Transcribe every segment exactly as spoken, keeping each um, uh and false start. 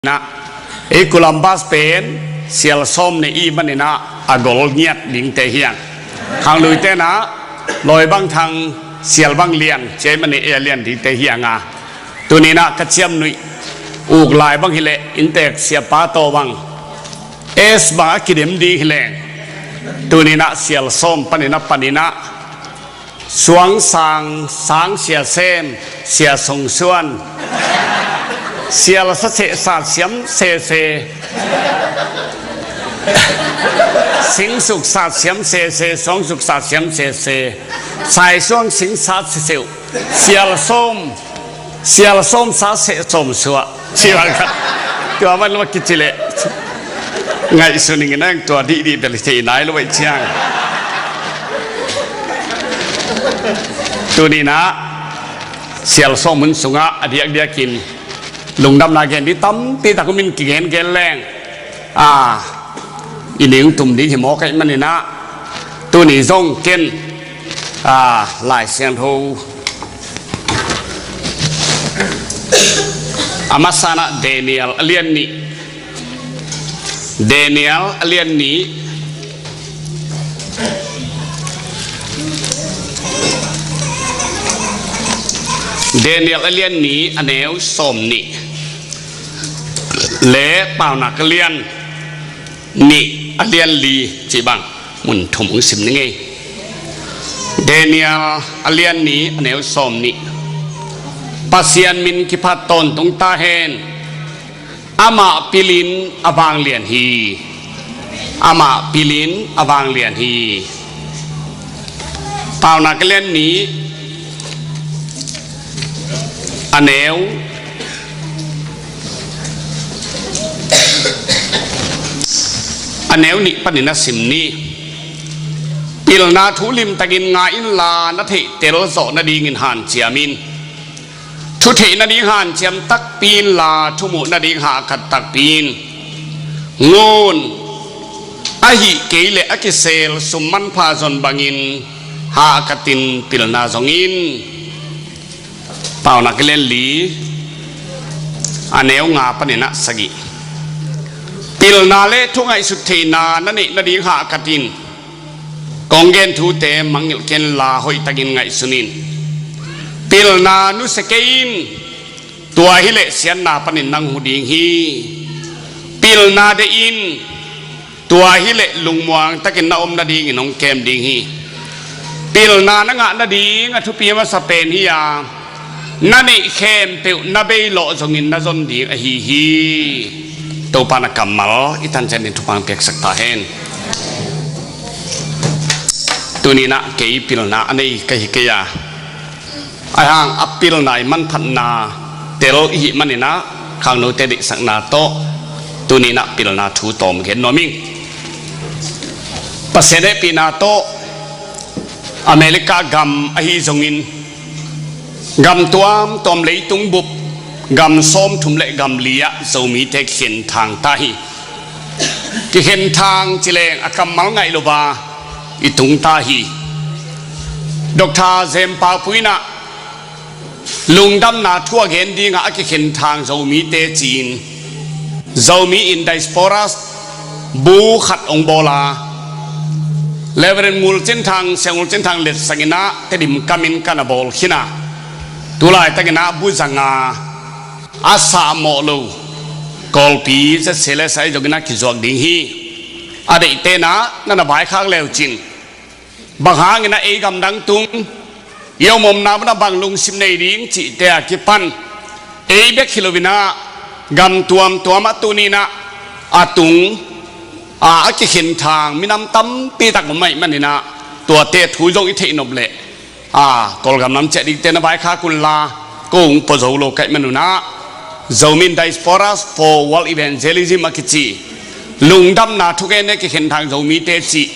Inah, ei Columbus pen sial sawm nei i maninah a gol ngiat dingte hiang. Khangluite inah lawi bang thang sial bang lian cia i manin ei a lian dingte hianga. Tuninah ka ciamnuih uk lai bang hileh inntek siapa tawh bang es bang a kidem ding hileng. Tuninah sial sawm paninah paninah Suang sang, sang sia sem, sia song suan. Sial sa seh sat siam se se. Sing suk sat siam se se, suang suk sat siam se se. Sai suang sing sat se seu. Sial sawm, sial sawm sa seh sawm suah. Sial khat. Tua man lo kici leh. Ngaihsun ing inang tua dihdih bel thei nai lo vai ciang. Tuninah sial sawm hun sungah a diakdiakin lungdamna gen dih tampi tak humin kigengen leng. A, i ning tum ding hi mawk aih maninah tuni zong ken, a, Lai Siangtho a masanah Daniel a lian nih. Daniel a lian nih. Daniel a lian nih a neu sawm nih le Paunak a lian nih a lian li cih bang mun thum hong sim ning ei. Daniel a lian nih a neu sawm nih. Pasian min kiphat tawntung ta hen. Amah pilin a vanglian hi. Amah pilin a vanglian hi. Paunak a lian nih a neu a neu nih panin a sim ni. Pilna thu limtakin nga inla na theihtel zawh nadingin hanciam in. Thu theih nading hanciam takpi inla thumuh nading hahkat takpi in. Ngun, ahi kei leh a kisel sum manpha zon bangin hahkatin pilna zong in. Paunak a lian li a neu nga paninah sagih. Pilna le thu ngaihsut theihna na neih nading hahkatin. Kong gen thute mangngilh kenla hoihtakin ngaihsun in. Pilna nusia kei in. Tua hileh siatna panin nang hu ding hi. Pilna deih in. Tua hileh lungmuang takin na om nadingin hong kem ding hi. Pilna na ngah nading a thupi masa pen hi a, na neih khempeuh na bei lawh zongin na zon ding ahi hi. Topa na kammal i tancianin thupha piaksak ta hen. Tuninah kei pilna a nei ka hi kei a, aihang a pilna i manphatna tel i hih maninah khangnote deihsakna tawh tuninah pilna thu tawm gen nuam ing. Pasian hehpihna tawh America gam ahi zongin gam tuamtuam leitung bup gam sawmthum le gam li ah Zomite kikhen thang ta hi. Kikhen thang cileng a kammal ngaih lo ba i tung ta hi. Doctor Zem Pau Pui inah lungdamna thu a gen dingah a kikhen thang Zomite ci-in Zomi in diaspora bu khat hong bawl a, Reverend Ngul Cin Thang, Sia Ngul Cin Thang letsakna Tedim kamin ka na bawl khin a, tulaitakinah bu zanga a sahmawh lo Kawlpi zet se le sai zongin a kizuak ding hi. A deihte inah na na vaikhak leucin bang hangin a ei gamdang tung i om omna munah bang lungsim nei ding cihte a kipan ei bek hi loinah gam tuamtuam ah tuninah a tung a, a kikhen thang minam tampi tak om aih maninah tuate thu zong i theih nop leh a, Kawlgam lam ciah dingte na vaikhak unla ko hong pua zo lo kaih manunah Zomi in diaspora for world evangelism a kici lungdamna thugen ne kikhen thang Zomite cih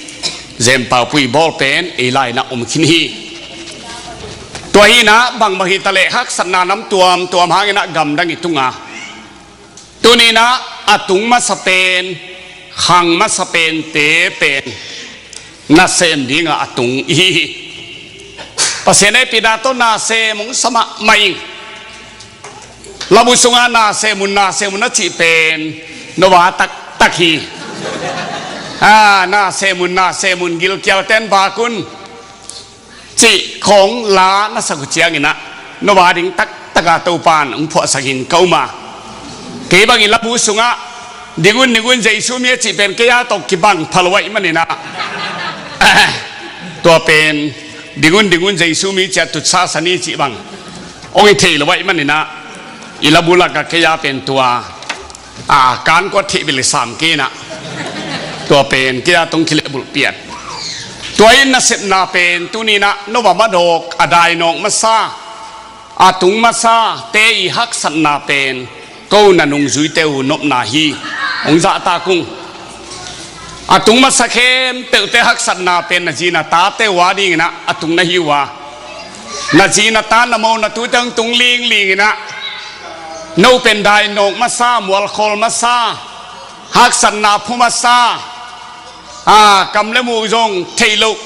Zem Pau Pui bawl pen ei lai inah om khin hi. Tua hinah bangbang hita leh haksatna nam tuamtuam hanginah gamdang i tunga tuninah a tung masa pen khang masa pente pen nasem dingah a tung ihi hi. Pasian hehpihna tawh nasem hong sa mahmah ing. Labu sungah na sem un, na sem un a cih pen Noah taktak hi. A, na sem un, na sem un, gilkial ten vak un cih khawng la na sak uh cianginah Noah ding taktaka Topan hong phuahsakin ka um a. Kei bangin labu sungah ding un, ding un, Jesu mi a cih pen kei a tawh kibang pha lo ahih maninah tua pen ding un, ding un, Jesu mi ciah tutsa sani cih bang hong hi thei lo ahih maninah i labu lakah kei a pen tua a, kan kuat theih bel i sam kei inah tua pen kei a tong khileh bulh pian. Tua in nasepna pen tuninah Noah madawk a dainawk masa, a tung masa te i haksatna pen ko na nungzuite uh nopna hi. Hong zahtak ung. A tung masa khempeuhte haksatna pen na zi na tate uh a dinginah a tung na hi uh a, na zi na ta na mo na tute hong tung linglinginah no pen dainawk masa, mualkhawl masa, haksatna phu masa, a, kam le muh zong theih loh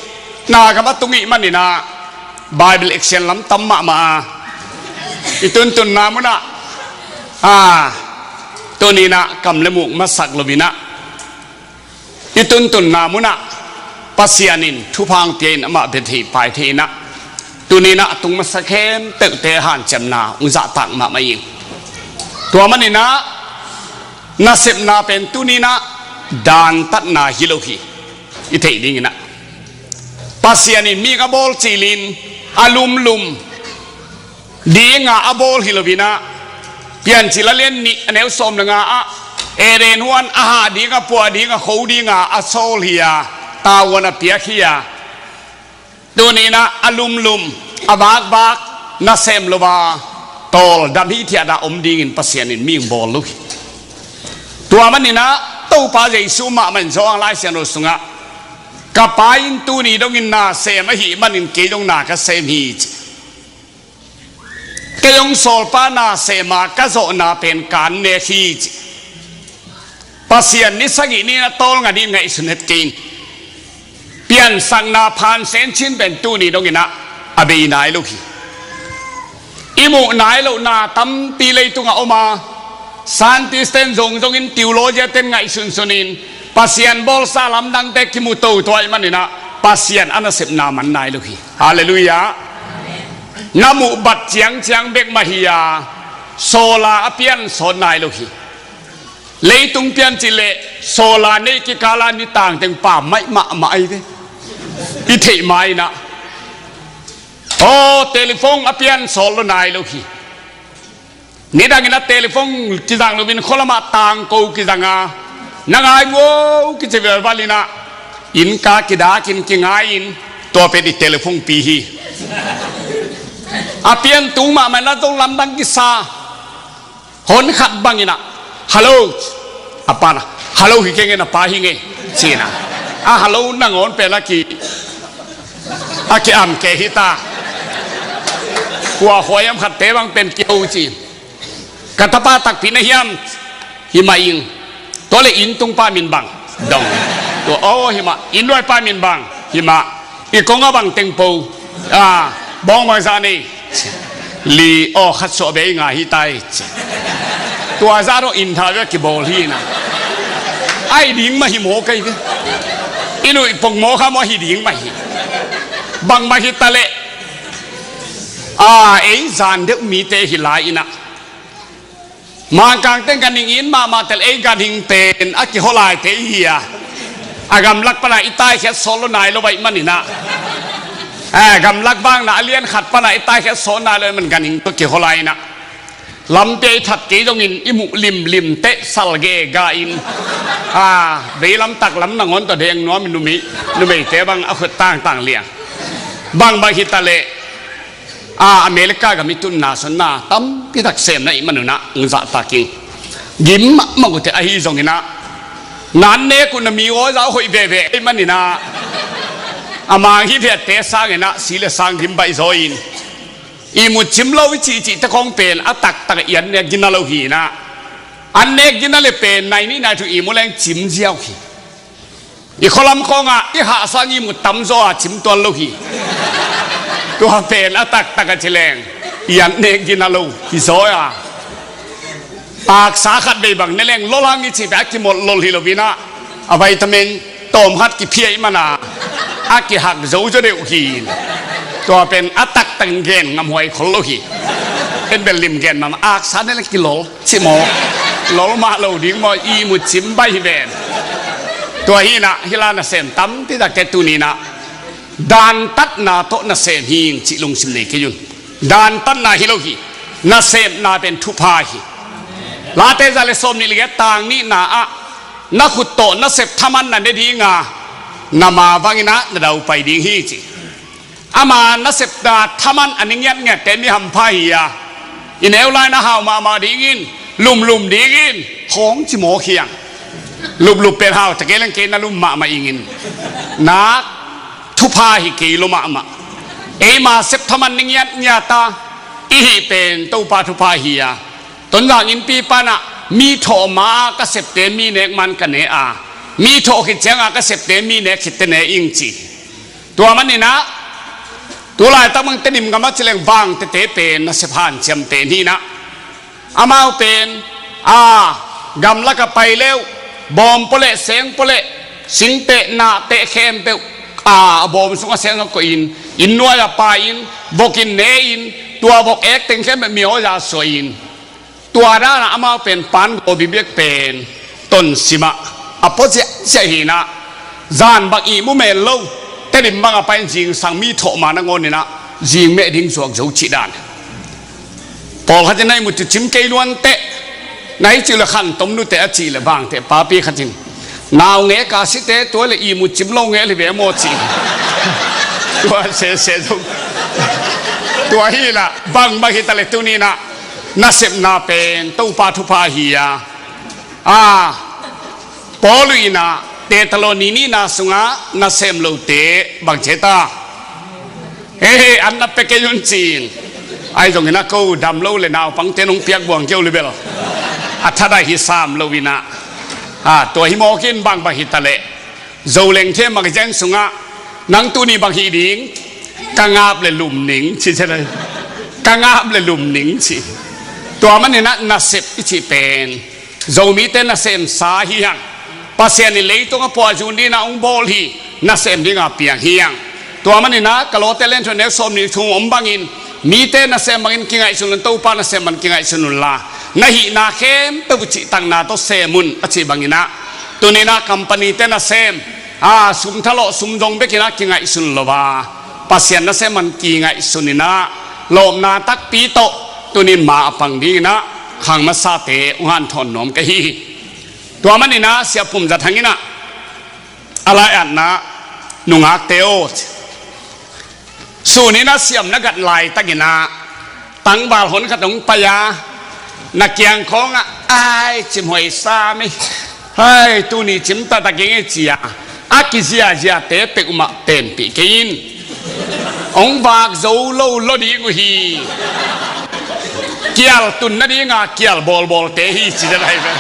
na gam a tung ih maninah Bible action lam tam mahmah a, i tuntunna munah a, tuninah kam le muh masak loinah i tuntunna munah Pasian in thupha hong pia in amah bia thei pai thei inah tuninah a tung masa khempeuhte hanciamna hong zahtak mahmah ing. Tua maninah nasepna pen tuninah dantatna hi lo hi. I theih dinginah Pasian in mihing a bawl cilin a lumlum dinga a bawl hi loinah Piancil a lian nih a neu sawm le nga ah Eden huan a hah dinga, puah dinga, kho dinga a sawl hi a, tavuan a piak hi a, tuninah a lumlum, a vakvak, nasem lo a tawldam hithiatna om dingin Pasian in mihing bawl lo hi. Tua maninah Topa Jesu mahmah in Johan Lai Siangtho sungah ka Pa in tuni dongin na sem ahih manin kei dong na ka sem hi ci. Kei hong sawlpa na sem a ka zawhna pen kan nek hi ci. Pasian ni sagih ni-in a tawlnga ni-in ngaihsun het kei in. Piansakna phan senchin pen tuni donginah a bei nai lo hi. I muh nai lohna tampi leitungah om a, scientist ten zongzongin, theologian ten ngaihsunsunin, Pasian bawlsa lamdangte kimu toto ahih maninah Pasian a nasepna man nai lo hi. Halleluiah. Na muh bat ciangciang bek mah hi a, sawla a pian sawt nai lo hi. Leitung piancil leh sawla neih kikala nitang teng pammaih mahmah ahi ve. I theih ma-inah aw, telephone a pian sawt lo nai lo hi. Nidangin a telephone kizang loin khualamah tangko kizang a, na ngai muo kici velvalinah innka kidakin kingai-in tua pen i telephone pi hi. A pian tung mahmah in a zong lamdang kisa. Hon khat banginah, "Hallo," a pana, "Hallo hi kei nge, na pa hi nge," ci-inah. A hallo nangawn pen a ki, a ki-am kei hita. Kua huaiam khatte bang pen kiho ci. "Ka tapa takpi na hiam?" "Hi mah ing." "Tua leh inn tungpa min bang?" "Dong." "Tua aw, hi mah." "Inn nuaipa min bang?" "Hi mah." "I kong a bang teng po?" "A, bawng bangzah nei?" "Li aw, khat suah bei nga hi tai," ci. Tua zah dong inn tha ve kibawl hi na. A hi ding mah hi maw kei ve. I nuih pong maw kha maw, hi ding mah hi. Bang mah hi ta leh, a, ei zan deuh mite hi lai inah Mangkang teng ganhing in mahmah tel ei ganhing pen a kihaw laite i hi a, a gamlak pana i taikhiat sawt lo nai lo ahih maninah, a gamlak vangna a lian khat pana i taikhiat sawt nai lo ahih man ganhing tawh kihaw lai inah, lampi a i that kei dongin i muh limlim teh sal gega in, a, veilam taklam nangawn tawh deng nuam in numei, numeite bang a khut tangtang liang. Bang bang hi ta leh, a, America gam i tunna sonna tampi tak semna i manunah hong zahtak ing. Gim mahmah uh teh ahi zonginah, na an nek uh na mi aw zah hoih veve ahih maninah, a mang hi viatte sanginah si le sang gim baih zaw in, ihmut cim lo i cihcihte khawng pen a taktak i an nek gina lo hi inah, an nek gina le pen nai nih nai thum ihmu leng cim ziau hi. I khualam khawngah i hahsa ngim uh tamzaw a cim tuan lo hi. Tua pen a taktak a ci leng i an nek gina lo hi zaw a. Aksa khat vei bang ne leng lol hang i cih pen a kimolh lol hi lo in ah, a vitamin tawm khat kiphiah i man a, a kihak zozo deuh hi. Tua pen a taktak gen ngamhuai khol lo hi. En bel lim gen mahmah, aksa ne leng kilol cih maw? Lol mah lo ding maw, ihmu cim baih hi ven. Tua hi in ah hih la nasem tampi takte tuni in ah dantatna tawh nasem hi ing cih lungsim nei kei un. Dantatna hi lo hi. Nasepna pen thupha hi. Late za le sawm nih le giat, tang nihna ah, na khut tawh nasep thaman na ne ding a, na ma vang in ah na daupai ding hi ci. Ama nasepna thaman a ne ngiatngiatte mi hampha hi a, i neu lai na hau mahmah ding in, lumlum ding in, khawng ci mawk hi ang. Luplup pen hau ta kei leng kei na lum mahmah ing in. Nak thupha hi kei lo mahmah. Eima sep thaman ne ngiatngiat a i hih pen Topa thupha hi a. Tonzang innpi pan ah mi thawh ma a ka septe mi nek man ka ne a, mi thawh khit ciang a ka septe mi nek khitte ne ing ci. Tua man in ah tu laitak bang Tedim gam ah ci leng Vang Tete pen nasep hanciam pen hi in ah, amau pen a, gamlak ah pai leh bawm pua leh seng pua leh singteh nahteh khempeuh a, a bawm sungah seng ah koih in, inn nuai ah pai in, vok in ne in, tua vok ek teng khempeuh mi aw za suai in. Tua dan ah amau pen pan gaw bikbek pen Tonsim ah a pua ziahziah hi in ah, zan bang ihmu mel lo, Tedim bang a pai in zingsang mi thawh ma nangawn in ah zing meh ding zuak zo cih dan. Pawlkhat in na ihmu tucim kei luan teh, na hih cih le khantom nuteh a cih le Vang Tete papi khat in, naungek a site tua le ihmu cim lo ngel hi ve maw ci. Tua sese zong tua hi in ah, bangbang hi ta le tuni in ah nasepna pen Topa thupha hi a. A, Paul in ah Thessaloni nihna sungah nasem lote bang ci ta? He he, an na pia kei un ci in. Ahi zongin ah ko dam lo le naupangte nong piak buang kei uh le bel a thadah hi sam lo in ah, a, tua hi mawk in bangbang hi ta leh Zoleng Them magazine sungah nang tuni bang hih ding? Ka ngap le lum ning ci ci lai. Ka ngap le lum ning ci. Tua man in ah nasep i cih pen Zomite nasemsa hi hang. Pasian in leitung a puahzun ding in ah hong bawl hi. Nasem ding a piang hi hang. Tua man in ah Kolose lian thum neu sawm nih thum om bangin, mite nasem bangin kingaihsun un, Topa nasem bangin kingaihsun unla, na hihna khempeuh uh cihtakna tawh sem un a cih bangin ah, tuni in ah company-te nasem, a, sum thalawh sum zong bek in ah kingaihsun lo a, Pasian nasem bangin kingaihsun in ah, lawpna takpi tawh tuni in ma a pang ding in ah khang masate hong hanthawn nuam ka hi hi. Tua man in ah Sia Pum Za Thang in ah a lai-atna, nungakte aw, sun in ah siam na gat laitak in ah tangval hon khat hong pai a, na kiang khawng ah, ai, cimhuai sa mi, hai, tuni cim taktak ing ei ci a, a kiziaziate peuhmah penpih kei in. Hong vak zo lo lo ding uh hi. Kial tun nading a kial bawlbawlte hi ci dan ahi ve.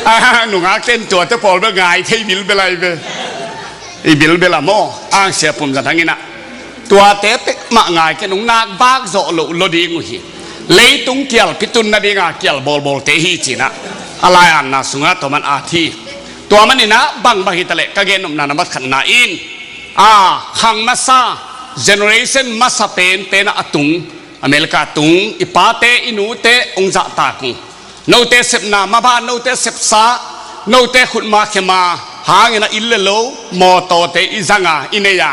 A, nungakte in tuate pawl bel ngai thei bilbel ahi ve. I bilbel a maw, ang Sia Pum Za Thang in ah, tuate peuhmah ngai kei in, hong nak vak zawh loh lo ding uh hi. Leitung kial pi tun nading a kial bawlbawlte hi ci in ah, a lai-atna sungah tua man a thi. Tua man in ah bangbang hi ta leh ka gen nopna nambat khatna in, a, khang masa, generation masa penpen ah a tung, America tung i pate i nute hong zahtak uh. Note sepna maban, note sepsa, note khutma khema hangin ah inn le lo, mawtawte i zang a, i nei a,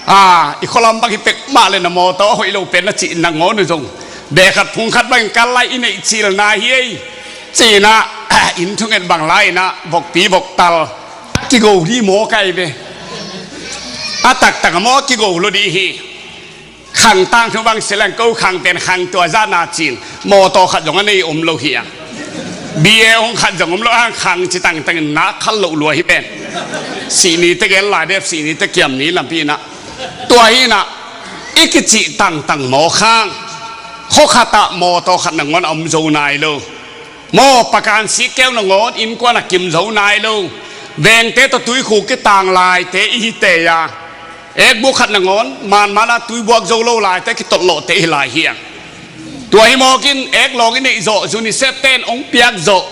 a, i khualam bang hi peuhmah le na mawtaw a hoih lo pen na cih nangawn uh zong, beh khat phung khat bangin kal lai i neih cilna hi ei ci in ah, inn thunget bang lai in ah vokpi voktal a kigo dih maw kai ve. A taktak a maw a kigo lo dih hi. Khang tangthu bang si leng ko khang pen khang tua zahna ci in, mawtaw khat zong a nei om lo hi a. B A hong khat zong om lo a, khang ci tangtang in nak khal loh lua hi pen. Sihni te gel lai dep, sihni te kiam ni lampi in ah. Tua hi in ah, i kicih tangtang maw khang. Khua khat ah mawtaw khat nangawn a om zo nai lo. Maw pakan sikkeu nangawn innkuan a kim zo nai lo. Vengte tawh tuikhuk kitang laite i hi tei a. Ekbuk khat nangawn manman a tui buak zo lo laite kitotlawhte i hi lai hi a. Tua hi mawkin eklawng i neih zawh, UNICEF ten hong piak zawh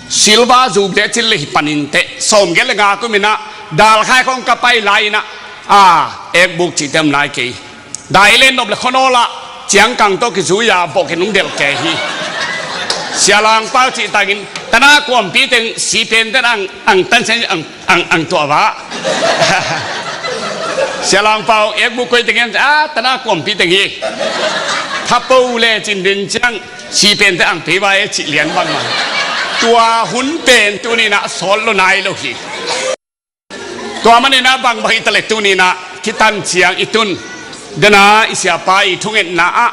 silver jubilee cin le hi panin teh sawmgiat le nga kum inah dalkhai khawng ka pai lai inah, a, ekbuk cihte om lai kei. Dai le nop le khonawlah ciangkang tawh kizui-a bawkin hong delh kei hi. Sia Lang Pau cih takin tana kuampi teng sipen ten ang, ang tan sen ang, ang, ang tuah va. Sia Lang Pau ekbuk koi teng en a tana kuampi teng hi. Thapo le cin den ciang sipen te ang pei va e cih lian bangmah. Tua hun pen tuninah sawt lo nai lo hi. Tua maninah bangbang hi taleh tuninah kitan ciang i tun dena i siapa i thungetna ah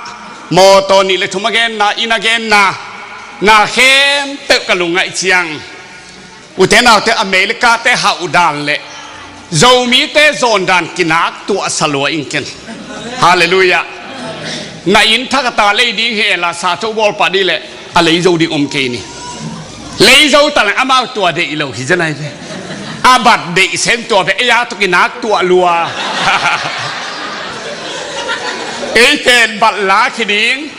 mawtaw nih le thum a genna, inn a genna, na khempeuh ka lungngaih ciang, ute naute, America-te hauh dan le Zomite zawn dan kinak tuahsa lua ing ken. Halleluiah. Na inn thak a ta lei ding hi enla sa tho bawl pah dih leh a lei zo ding om kei ni. Lei zo ta leh amau tua deih lo hi zenai ve. A bat deih sen tua ve ei a tuk i nak tuah lua. Ei pen bat lak hi ding.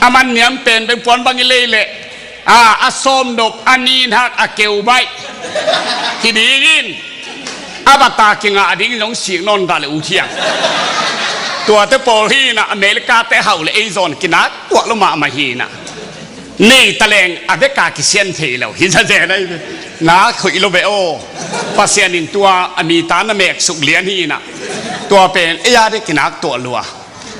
A man niam pen beng puan bang i lei leh a, a sawm nop, a nin hak, a keu baih hi ding in. A bata kingah ding zong sik nawn dah le uh thiang. Tuate pawl hi inah America-te hauh le ei zawn kinak tuah lo mahmah hi inah. Nei taleng a beka kisian thei lo hi zazen ahi ve. Nak hoih lo ve aw. Pasian in tua a mi ta na mek suk lian hi inah. Tua pen ei a deh kinak tuah lua.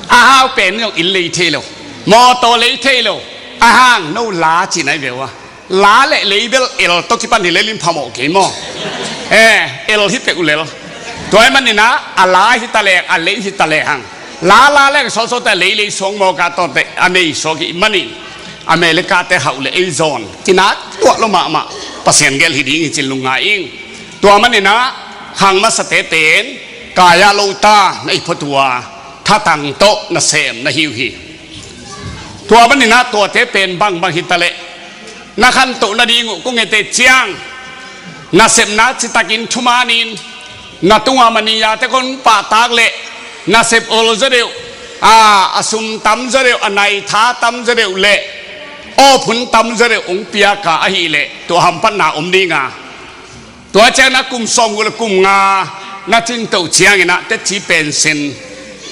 A hau pen zong inn lei thei lo, mawtaw lei thei lo. A hang no la cin ahi ve uh a. La le lei bel el tawh kipan hi lel in phamawh kei maw? Eh, el hi peuh lel. Tua ahih maninah a la hi taleh a lei hi taleh hang, la la le sawtsawt a lei lei suang mawk a tawte a nei suak hi manin America-te hauh le ei zawn kinak tuah lo mahmah Pasian gel hi ding hi cin lungngai ing. Tua maninah khang masate pen kai-a lo ta na i phuat uh a thatang tawh nasem na hi uh hi. Tua maninah tuate pen bangbang hi taleh na khantoh nading uh kong ete ciang, nasepna citakin thumanin na tunga maniyate kon pahtak leh nasep ol zaw deuh, a, a sum tam zaw deuh, a naitha tam zaw deuh leh awphun tam zaw deuh hong piaka ahileh tua hamphatna om dinga. Tua ciang na kum sawm guk le kum nga na cingtoh cianginah tetci pensen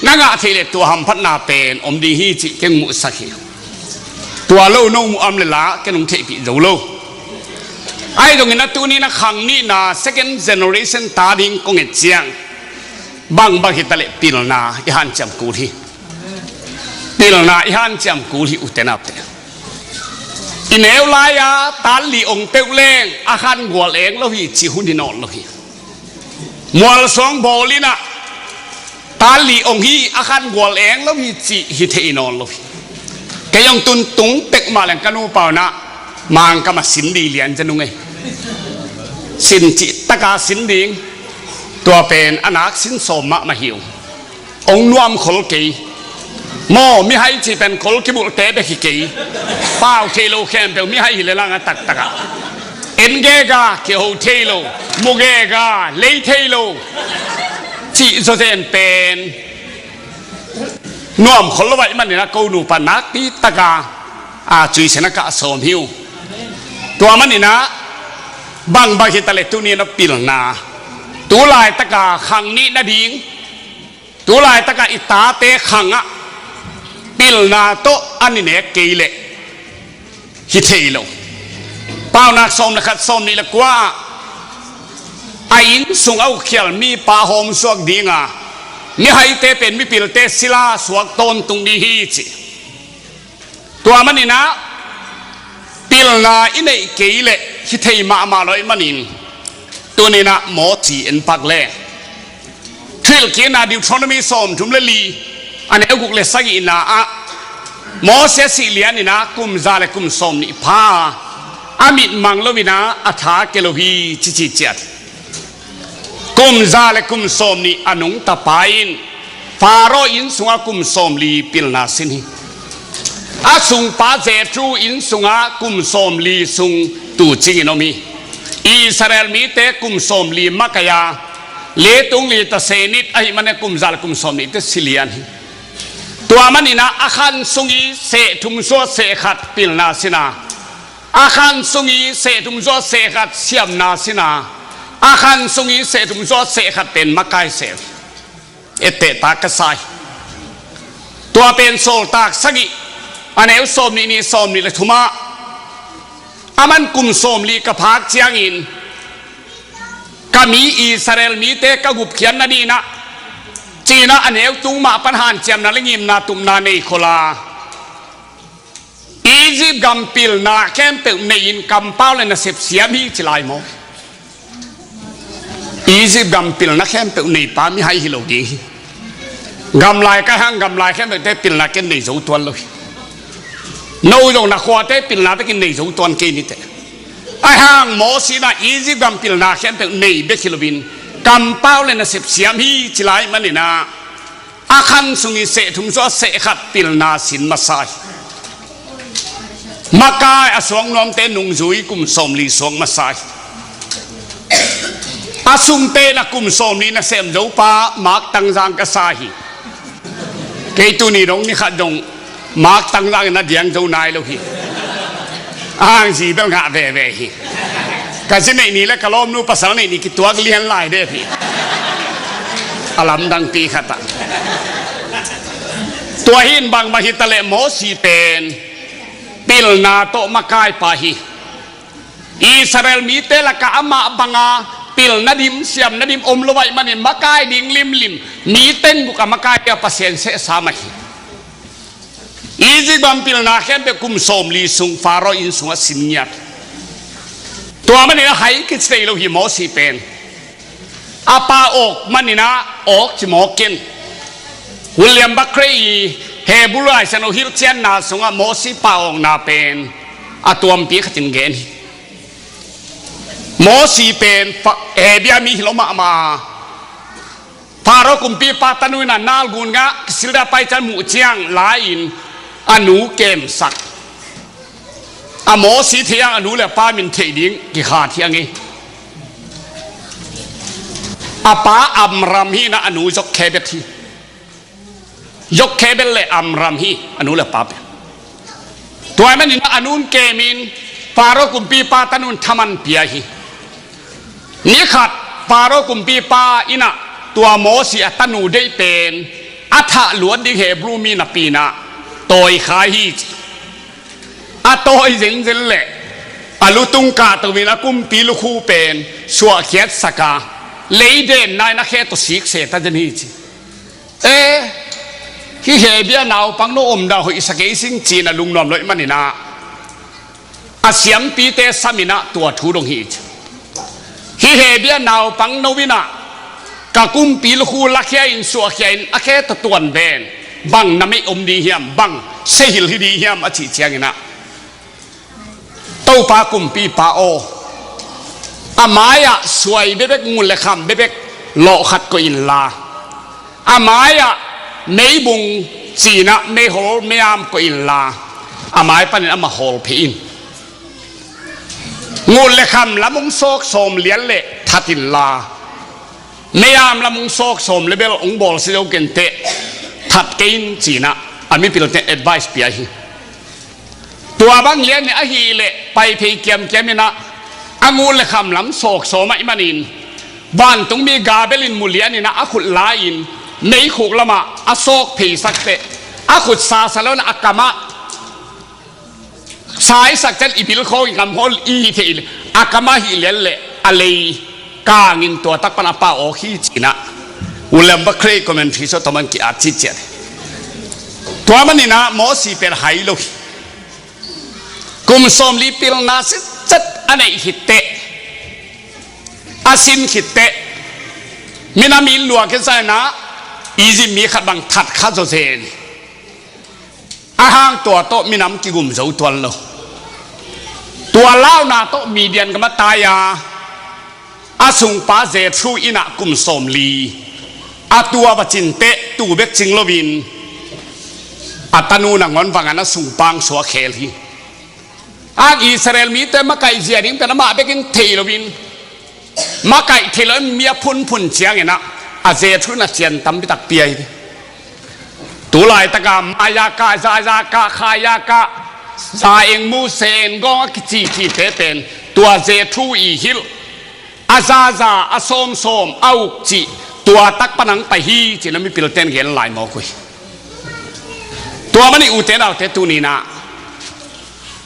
na ngah theih leh tua hamphatna pen om ding hi cih keng muhsak hi. Tua lo no muh am le la ken hong theihpih zo lo. Ahi zongin a tuni na khang nihna second generation ta ding kong et ciang bangbang hi taleh pilna i hanciam kul hi. Pilna i hanciam kul hi ute naute. I neu lai-a tan li ong peuh leng a khan gual eng lo hi cih hun hi nawn lo hi. Mualsuang bawl inah tan li ong hi a khan gual eng lo hi cih hi thei nawn lo hi. Kei ong tun tung pek mah leng ka nupa unah Mangkam a sin di lian zen ung ei. Sin cih taka sin ding. Tua pen a nak sin sawm mahmah hi ung. Ong nuam khol kei. Maw, mihai cih pen khol kibulhte bek hi kei. Pau thei lo khempeuh mihai hi le langa taktakah en gega kiho thei lo, mu gega lei thei lo cih zawzen pen nuam khol lo ahih maninah ko nupa nakpi taka a cuisen a kah sawm hi uh. Tua maninah bangbang hi taleh tuni na pilna, tu laitaka khang nih nading, tu laitaka i tate khangah pilna tawh a ni nek kei leh hi thei lo. Paunak sawm le khat, sawm nih le kua ah a inn sung a ukhial mipa hawmsuak dinga mihaite pen mipilte sila suak tawntung ding hi ci. Tua maninah pilna i neih kei leh hi thei mahmah lo ahih manin tuninah Mawsi en pak le. Thuhilhkikna Deuteronomy sawmthum le li a neu guk le sagihna ah Mawsi a sih lianinah kum za le kum sawm nih pha a, a mit mang loinah a tha ke lo hi cici ciat. Kum za le kum sawm nih a nungta pa in Faro inn sungah kum sawm li pilna sin hi. A sungpa Jethro inn sungah kum sawm li sung tuucingin om hi. Israel mite kum sawm li makaih a, leitung li ta senit ahih manin kum za le kum sawm nihte si lian hi. Tua manin ah a khan sung i seh thum zuat seh khat pilna sin a, a khan sung i seh thum zuat seh khat siamna sin a, a khan sung i seh thum zuat seh khat pen makai seh. Etteh ta ka sa hi. Tua pen Sawltak sagih, a neu sawmnih nih, sawmnih le thum ah, aman kum sawmli ka phak ciangin ka mi Israel mite ka gupkhiat nading in ah, ci-in ah a neu tung mah pan hanciamna le ngimna tupna nei khol a, Egypt gam pilna khempeuh nei-in kampau le nasep siam hi ci lai maw? Egypt gam pilna khempeuh neipa mihai hi lo ding hi. Gamlai ka hang gamlai khempeuhte pilna ken nei zo tuan lo hi. No zong na khuate pilna bekin nei zo tuan kei ni teh. Ahih hang Moses in ah Egypt gam pilna khempeuh nei bek hi loin kampau le nasep siam hi ci lai manin ah, a khan sung i seh thum zuat seh khat pilna sin masa hi. Makai a suak nuamte nungzui kum sawmli suak masa hi. A sungte na kum sawmli na sem zo pa Mark Tangzang ka sa hi. Kei tuni dong ni khat dong Mark Tangzang in a diang zo nai lo hi. A hang zi bel ngah veve hi. Ka zi neih ni le ka lawmnu pasal neih ni kituak lian lai deuh hi. A lamdang pi khat ah. Tua hi in bangbang hi ta leh Moses pen pilna tawh makai pa hi. Israel mite lakah amah banga pilna dim, siamna dim om lo ahih manin makai ding limlim, mi tengguk a makai a Pasian sehsa mah hi. Egypt gam pilna khempeuh kum sawmli sung Pharaoh inn sungah sin ngiat. Tua manin a hai kici thei lo hi Moses pen. A pa awk manin ah awk ci mawk ken. William Barclay i Hebrew Lai Siangtho hilhcianna sungah Moses pa awkna pen a tuampi khatin gen hi. Moses pen Hebia mi hi lo mahmah a, Pharaoh kumpipa tanu in a nalgun ngah kisil dia pai ciang muh ciang la-in a nu kemsak. A Moses theih hang a nu le a pa min theih ding kikhat hi a ngei. A pa Amram hi in a, a nu Jokhebed hi. Jokhebed le Amram hi a nu le a pa pen. Tua ahih manin a nun kemin Pharaoh kumpipa tanun thaman pia hi. Ni khat Pharaoh kumpipa in a tua Moses a tanu deih pen a thah luat ding Hebrew mi napi in a tawi kha hi ci. A tawi zenzen leh a lutung kahto in a kumpi lukhu pen suahkhiatsak a, leidenna in a khe tawh sikse ta zen hi ci. E, hih Hebia naupang no omdan hoihsa kei sing ci-in a lungnuam lo ahih manin a, a siampite sam in a tua thu dong hi ci. Hih Hebia naupang no in a ka kumpi lukhu lakhia in suahkhia in a khe tawh tuan ven, bang na meih om ding hiam, bang sehil hi ding hiam a cih ciangin a, Topa kumpipa aw, a mai-ah suai bekbek, ngun le kham bekbek lawhkhat koih inla, a mai-ah meibung ci-in a meihol meiam koih inla, a mai panin amah hawl phei in. Ngun le kham lam hong sawk sawm lian leh that inla, meiam lam hong sawk sawm le bel hong bawlsia zo kei inteh, that kei in ci-in a, a mipilte advice pia hi. Tua bang lian in ahih leh pai phei kiamkiam in a, a ngun le kham lam sawk sawm ahih manin, vantungmi Gabriel in mu lian in a, a khut la-in meikhuk lamah a sawk pheisak teh, a khut sasa lo in a, a kamah saisak ciang i bil khawng i kam khawng i hih theih leh, a kamah hih lian leh a lei kangin tua tak pan a pa awk hi ci-in a, William Barclay commentary sung tawh man ki-at citciat hi. Tua manin a Moses pen hai lo hi. Kum sawmli pilna sitset a neih khit teh, a sin khit teh, minam in luah kei sa in a, Egypt mi khat bang that kha zawzen hi. Ahih hang tua tawh minam kigum zo tuan lo. Tua launa tawh Midian gam ah tai a, a sungpa Jethro in a kum sawmli, a tua va cin teh, tuu bek cing loin a tanu nangawn vang a, a sungpa hong suak khel hi. A Israel mite makaih zia ding pen amah bek in thei loin, makaih thei lo in mi a phunphun ciangin a, a Jethro in a cian tampi tak pia hi. Tu laitaka maya kah, zaza kah, khaya kah, za eng mu, se eng gawng a kici cite pen tua ze thu i hilh, a zaza, a sawmsawm, a uk cih tua tak pan ang pai hi ci-in a mipilten gen lai mawk uh hi. Tua manin ute naute, tuni-in ah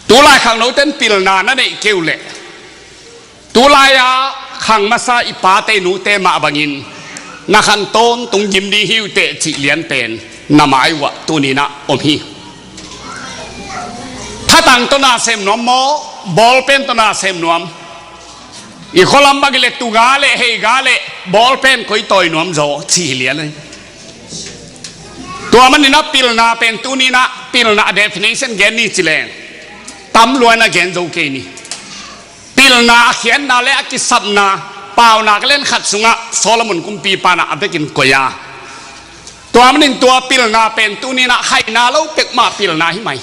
tu lai khangnoten pilna na neih kei uh leh, tu lai-a khang masa i pate i nute mah bangin na khan tawntung gim ding hi uh teh cih lian pen na mai uh ah tuni-in ah om hi. Thatang tawh na sem nuam maw, bawlpen tawh na sem nuam? I khualam bang hi leh tuga le heiga le bawlpen koi tawi nuam zaw cih hi lian hi. Tua manin ah pilna pen tuni-in ah pilna a definition gen ni ci leng tam lua-in ah gen zo kei ni. Pilna a khiatna le a kisapna, Paunak lian khat sungah Solomon kumpipa in ah a bekin koih a, tua manin tua pilna pen tuni-in ah haina lo peuhmah pilna hi mai.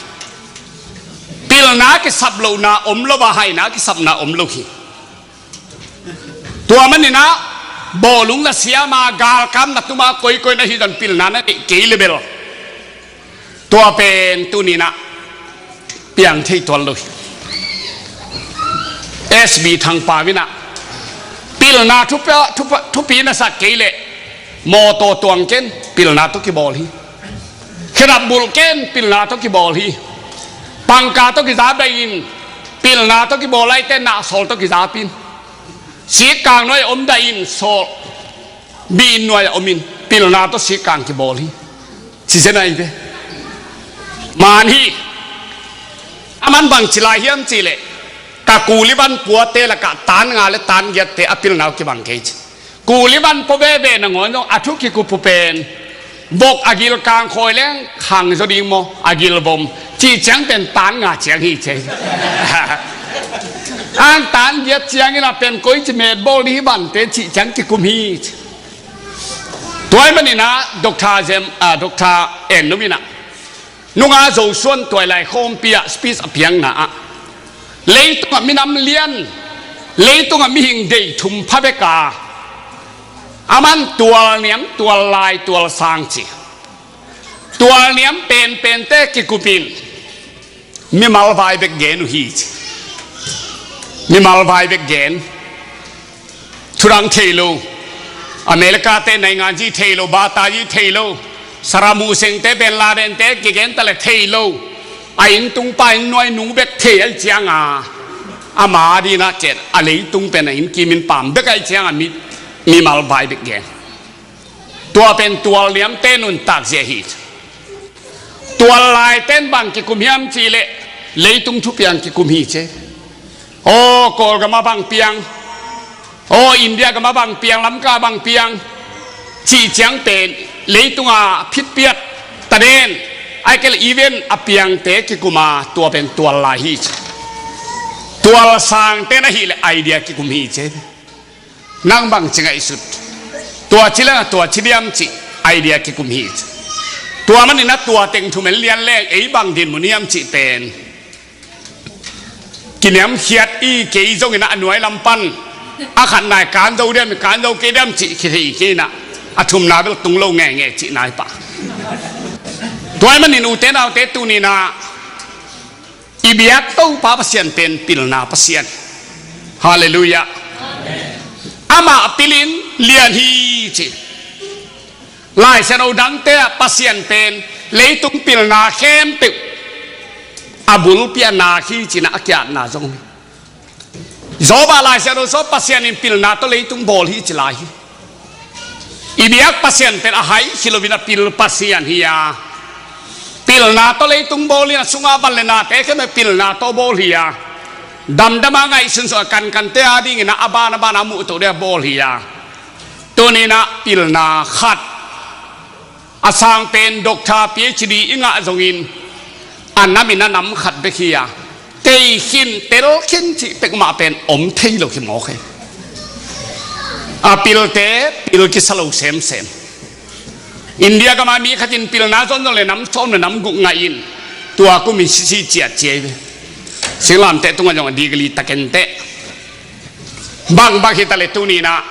Pilna a kisap lohna om lo a, haina a kisapna om lo hi. Tua manin ah bawlung na siam a, galkap na tum a, koikoi na hi zong pilna na neih kei leh bel tua pen tuni-in ah piang thei tuan lo hi. S B Thangpau in ah pilna thupi, thupi, thupi na sak kei leh mawtaw tuang ken, pilna tawh kibawl hi. Khedap bulh ken, pilna tawh kibawl hi. Pangka tawh kiza bai in, pilna tawh kibawl a, eite nahsawl tawh kizap in. Sikkang nuai-ah om dah in, sawl, mi inn nuai-ah om in, pilna tawh sikkang kibawl hi. Ci zen ahi ve. Man hi. Aman bangci lai hiam cih leh, ka kuli van puate lakah tan nga le tan giatte a pilna uh kibang kei ci. Kuli van pua veve nangawn zong a thu kikup uh pen, vok a gil kang khawi leng khang zaw ding maw, a gil vom cih ciang pen tan nga ciang hi ci. Ang tan giat ciangin a pen koici met bawl ding hi vante cih ciang kikum hi ci. Tua ahih manin ah Doctor Jem, ah, Doctor En Num in ah, nunga Zosuan tuailai khawmpi ah speech a piakna ah, leitungah minam lian, leitungah mihing gei thum pha bek a, aman tualniam, tuallai, tualsang ci. Tualniam penpente kikup in mimal vai bek gen uh hi ci. Mimal vai bek gen. Thudang thei lo. America-te nainganzi thei lo, Bata-zi thei lo. Saddam Hussein-te, Bin Laden-te kigen ta leh thei lo. A inntung pa inn nuai nu bek thei ahih ciangin, ama dingin ah ken a leitung pen a inn kim inn pam bek ahih ciangin mi, mimal vai bek gen. Tua pen tualniamte nuntakzia hi. Tuallaiten bang kikum hiam cih leh leitung thupiang kikum hi ci. Aw, Kawlgam ah bang piang, aw, India gam ah bang piang, Lamka bang piang cih ciang pen leitung a phitpiak taden, ahih kei leh event a piangte kikum a, tua pen tuallai hi ci. Tualsangte na hih leh idea kikum hi ci. Nang bangci ngaihsut? Tua ci leng a tua ci diam cih idea kikum hi ci. Tua manin a tua teng thumen lian leng ei bang dinmun hiam cih pen kiniamkhiat i, kei zongin a nuai lam pan a khat nai kan zo diam, kan zo kei diam cih kithei kei in a, a thumna bel tung lo ngeingei cih nai pah. Tua ahih manin ute naute, tuni-in ah i biak Topa Pasian pen pilna Pasian. Halleluiah. Amah pilin lian hi ci. Laisiangtho dangte ah Pasian pen leitung pilna khempeuh a bulpi a nak hi ci-in a kiatna zong hi. Job ah Laisiangtho sung Pasian in pilna tawh leitung bawl hi ci lai hi. I biak Pasian pen a hai hi loin a pil Pasian hi a, pilna tawh leitung bawl hi a, sungah van le nate khempeuh pilna tawh bawl hi a, damdam a ngaihsun sungah kankante a dingin a, a ban a ban a muhtoh ding a bawl hi a. Tuni-in ah pilna khat, a sang pen doctor, PhD i ngah zongin a nam in a nam khat bek hi a, tei khin, tel khin cih pek mah pen om thei lo hi mawk hi. A pilte pil kisa lo semsem. India gam ah mi khat in pilna zon zong le nam sawm le nam guk ngah in, tua kum in sisi ciat ci hi ve. Singlamteh tungah zong a degree takin teh. Bangbang hi ta leh tuni-in ah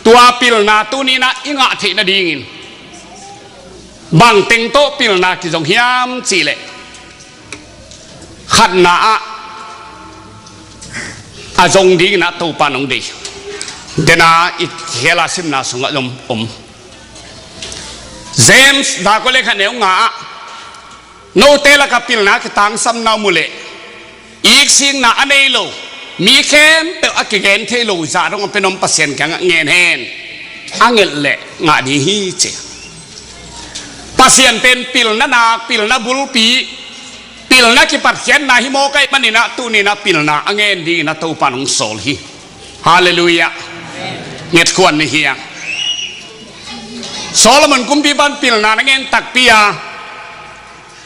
tua pilna tuni-in ah i ngah theih nadingin Bang teng tawh pilna kizong hiam cihleh, khatna ah a zong dingin ah Topa nong deih. Dena i khela simna sungah zong om. James dakuale kha neu nga ah, note lakah pilna kitangsam na om uh leh, iksikna a nei lo, mi khempeuh a kigen thei lo zah dong a pen om Pasian kiangah ngen hen. A ngelh leh ngah ding hi ci. Pasian pen pilna nak, pilna bulpi, pilna kipatkhiatna hi mawk ahih manin ah tuni-in ah pilna a ngen dingin ah Topa nong sawl hi. Halleluiah. Ngetkhuan ni hiang. Solomon kumpipa'n pilna na ngen takpi a,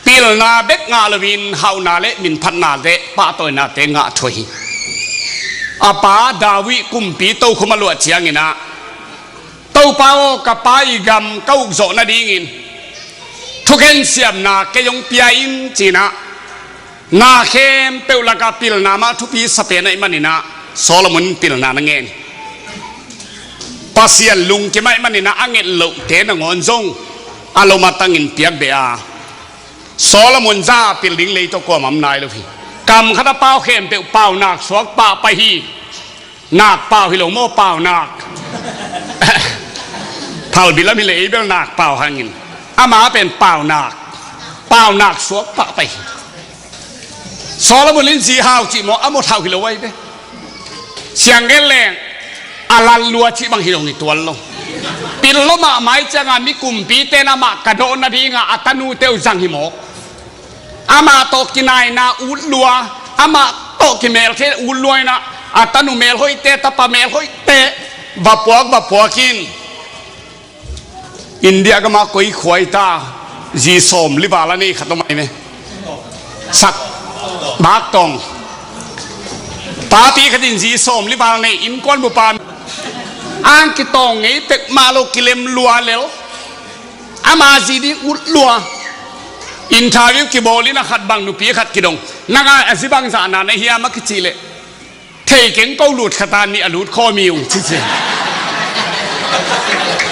pilna bek ngah loin hauhna le minphatna le pahtawinate ngah thuah hi. A pa David kumpi tokhom a luah ciangin ah, Topa aw, ka pa i gam ka ukzawh nadingin thukhen siamna kei hong pia in ci-in ah, na khempeuh lakah pilna mah thupi sa pen ahih manin ah Solomon in pilna na ngen hi. Pasian lungkim ahih manin ah a nget lohte nangawn zong a lom a tangin piak beh a, Solomon zah pil ding lei tawh kuamah om nai lo hi. Kam khat a pau khempeuh pau nak suak pah pai hi. Nak pau hi lo maw, pau nak. Phalbi lam hi leh ei bel nak pau hangin, ama pen pau nak, pau nak suak pah pai hi. Solomon in zi hau cih maw, a mawt hau hi lo ahi ve. Siang gen leng a lal lua cih bang hi lo, hi tuan lo. Pil lo mahmah ahih ciangin mi kumpite in amah kadawh nadingin a tanute uh zang hi mawk. Amah tawh kinaina ut lua, amah tawh kimelthei ut lua in ah, a tanu melhoihte, tapa melhoihte va puak, va puak in. India gam ah koi khua hi ta, zi sawmli val a nei khat om ahi ve. Sak, Bak Tawng. Papi khat in zi sawmli val nei, innkuan bupa ang kitawng ngei pek mah lo, kilem lua lel. Ama zi ding ut lua. Interview kibawl in a khat bang nupi khat kidong. Nang a zi bangzahna na hiam a kicih leh, thei keng, ko lut khat a nih a lut khawm hi ung ci ci.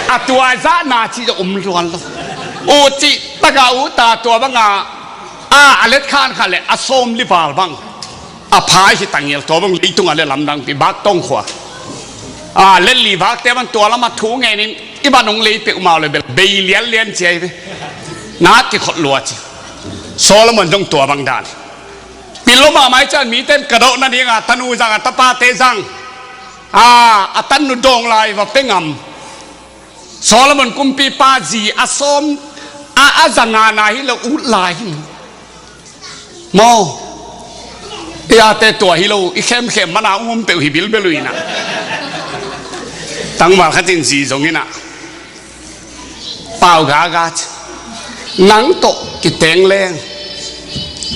A tua zahna cih zong om tuan lo. Ut cih tak a ut a, tua bang a, a, a let khan kha leh a sawmli val bang a pha hi ta ngel, tua bang leitungah le lamdangpi, Bak Tawng khua. A, let li vakte bang tua lamah thu ngenin i van hong lei peuhmah uh leh bel bei lianlian ci ahi ve. Na kikhot lua ci. Solomon zong tua bang dan. Pil lo mahmah ahih ciangin mite in kadawh nadingin a tanu zang, a tapate zang. A, a tanu dawng lai va pia ngam. Solomon kumpipa zi a sawm, a, a za nga na hi lo, ut lai hi. Maw, i ate tua hi lo, i khemkhem mana um peuh hi bilbel uh in ah. Tangval khat in zi zong in ah, pau gaga ci. Nang tawh kiteng leng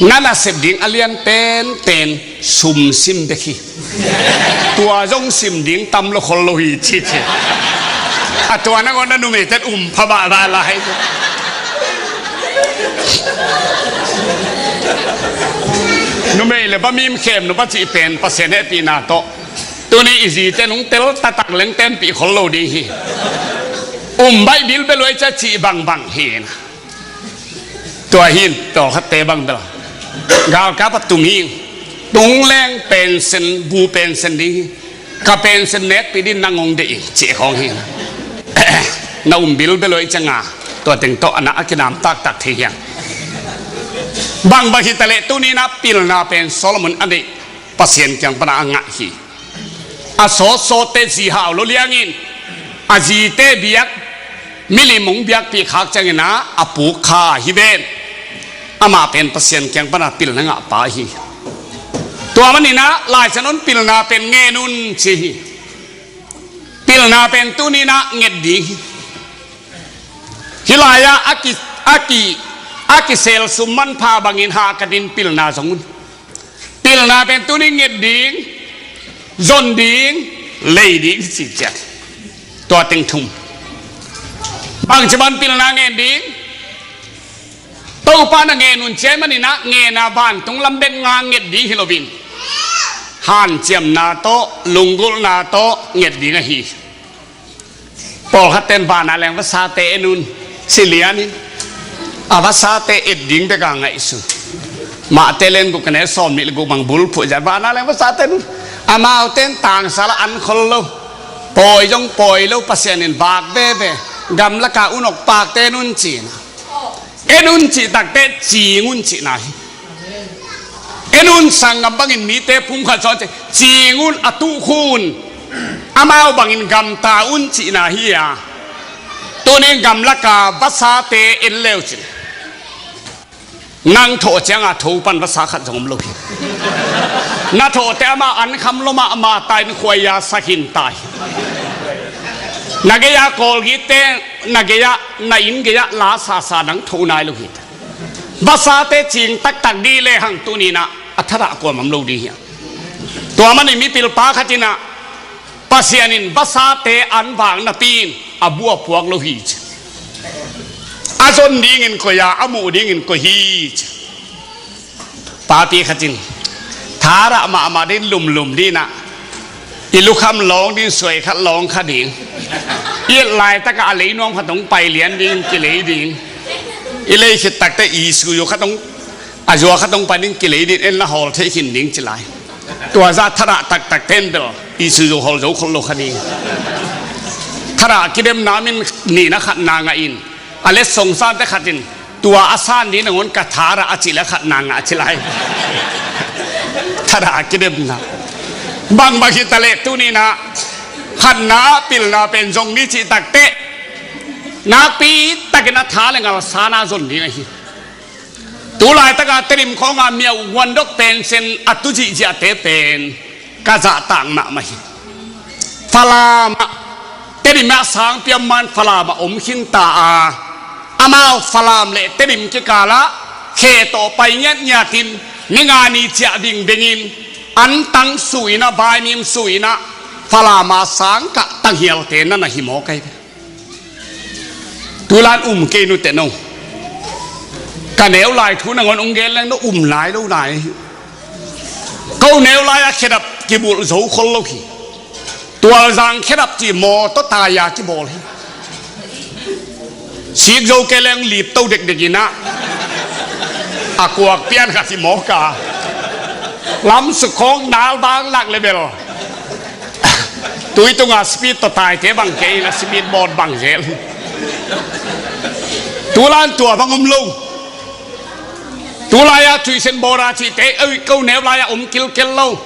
na nasep ding a lian penpen sum sim bek hi. Tua zong sim ding tam lo khol lo hi ci ci. A tua nangawn a numeite um pha bahbah lai. Numei le pa mim khem nupa cih pen Pasian hehpihna tawh tuni i zite in hong tel taktak leng tenpih khol lo ding hi. Um baih bilbel uh ei cia cih bangbang hi na. Tua hi in, tawlkhatte bang bel galkap a tum hi. Tung leng pension, bu pension ding hi. Ka pension nekpih ding nang hong deih ing cih khawng hi. Na um bilbel uh ei cianga tua teng tawh a na a kinam taktak thei hiang. Bangbang hi taleh tuni-in ah pilna pen Solomon a neih Pasian kiang pana a ngah hi. A sawtsawtte zi hau lo liangin a zite biak, milim hong biakpih khak ciangin ah a puk kha hi ven. Amah pen Pasian kiang pana pilna ngahpa hi. Tua manin ah Lai Siangtho in pilna pen ngen un ci hi. Pilna pen tuni-in ah nget ding hi. Hih lai-ah a ki, a ki, a kisel sum manpha bangin hahkatin pilna zong un. Pilna pen tuni nget ding, zon ding, lei ding hi ci ciat. Tua teng thum. Bangci bang pilna ngen ding? Topa na ngen un ci ahih manin ah ngen a vantung lam bek nga nget ding hi loin, hanciamna tawh, lunggulhna tawh nget ding ahi. Pawlkhatte in van a leng vasate en un ci lianin, A vasate et ding bek a ngaihsun. Mate lian guk, a neu sawmnih le guk bang bulphuh zia, vana leng vasate nun. Amaute in tangsal ah an khol lo. Pawi zong pawi lo, Pasian in vak veve. Gamlak a un awk pakte nun cihna. En un cih takteh cing un cihna hi. En un, sanggam bangin mite pumkhat zaw ci, cing un, a tuh khun. Amau bangin gamta un cihna hi a. Tuni in gamlak a vasate en le uh cin, nang thawh ciang a tho pan vasa khat zong om lo hi. Na thawh teh amah an kham lo mahmah ta in khuai a sa khin ta hi. Na gei a kawlgit te, na gei a, na inn gei a la sasa nang tho nai lo hi. Vasate cing taktak dih lehang tuni in ah a thadah kuamah om lo ding hi. Tua manin mipilpa khat in ah Pasian in vasate an vak napi in a bu a puak lo hi ci. A zon dingin koih a, a muh dingin koih hi ci. Papi khat in thadah mahmah ding, lumlum ding in ah, i lukham lawng ding, suai khat lawng kha ding. I et laitak ah a lei nuam khat hong pai lian ding, kilei ding. I lei khit takteh i suyu khat hong, a zua khat hong pai ding, kilei ding, en la hawl thei khin ding ci lai. Tua zah thadah taktak ten bel i suyu hawl zo khol lo kha ding. Thadah kidemna min nihna khatna ngah in, a letsong sate khat in tua a san ding nangawn ka thadah a cih leh khatna ngah ci lai. Thadah kidemna. Bangbang hi ta leh tuni in ah khatna ah pilna pen zong ni cih takteh nakpi takin a tha le ngal san a zon ding ahi. Tu laitak a Tedim khawng a miau guandok pension a tu zihziahte pen ka zahtak mahmah hi. Falam ah, Tedim ah sangpi a om man Falam ah om khin ta a, amau Falam le Tedim kikal ah khe tawh pai ngiatngiat in, ni nga ni ciah ding bengin, antang su in ah, vaimim su in ah, Falam a sang kah tanghialte na na hi mawk ahi ve. Tulan um kei nute no. Ka neu lai thu nangawn hong gen leng no um lai lo nai. Ko neu lai a khedap kibulh zo khol lo hi. Tualzang khedap ci mawtaw tai a kibawl hi. Sik zo kei leng lipto dekdek in ah a kuak pian kha ci mawk a. Lamsuk khawng nal bang lak le bel tui tunga speed tawh taite bang kei in a speed boat bang zel. Tulan tua bang om lo. Tulai a tuisen bawra cihte, oi, ko neu lai a om kilkel lo.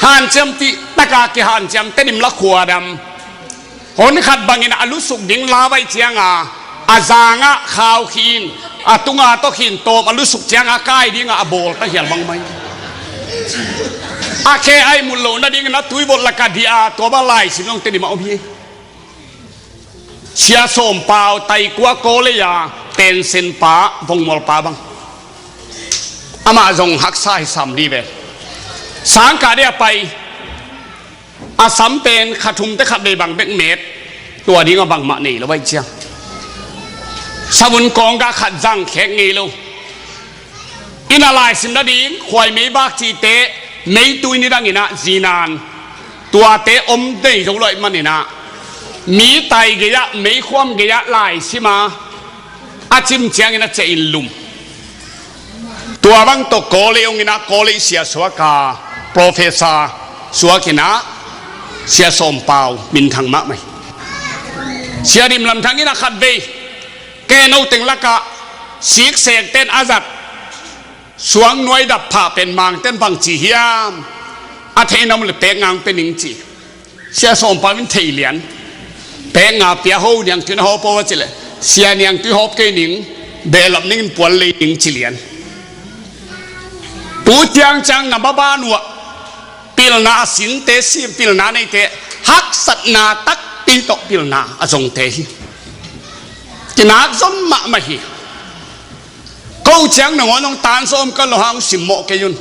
Hanciam tih taka kihanciam, Tedim la khuadam. Hon khat bangin a lusuk ding la vaih cianga a zangah khau khin, a tunga tawh khin tawm a lusuk cianga kai dinga a bawl ta hial bangmah hi. A khe a ihmut loh nadingin a tuibot laka dih a, tua bang laisim zong Tedim ah om hi. Sia Sawm Pau, Taikua Kawlei a pension pa, vongmual pa bang. Amah zong haksa hi sam dih ve. Sangkah dih a pai. A sam pen kha thum te khat vei bang bek met, tua ding a bangmah nei lo vaih ciang. Savun kawng gah khat zang khek ngei lo. Inn a laisim nading khuai meibak cihte, meitui nidang in ah zinan tuate om nei zo lo ahih manin ah, mi tai gei ah, meikhuam gei ah laisim a, a cim ciangin a ciah in lum. Tua bang tawh Kawlei hong in ah, Kawlei sia suak a, professor suak in ah, Sia Sawm Pau minthang mahmah hi. Sia Dim Lam Thang in ah khatvei, kei no teng lakah siksekten a zat, suang nuai dap phah pen mangten bang ci hiam, a theihna om leh pek ngang pe ning ci. Sia Sawm Pau in thei lian. Pek nga pia ho, niangtui na hawp ho a cih leh, Sia, niangtui hawp kei ning, behlap ning in puan lei ning ci lian. Tu ciangciang na maban uh ah pilna a sinte, sim pilna neite, haksatna takpi tawh pilna a zongte hi. Kinak zom mahmah hi. Ko ciang nangawn hong tan sawm ka lo hang simmawh kei un.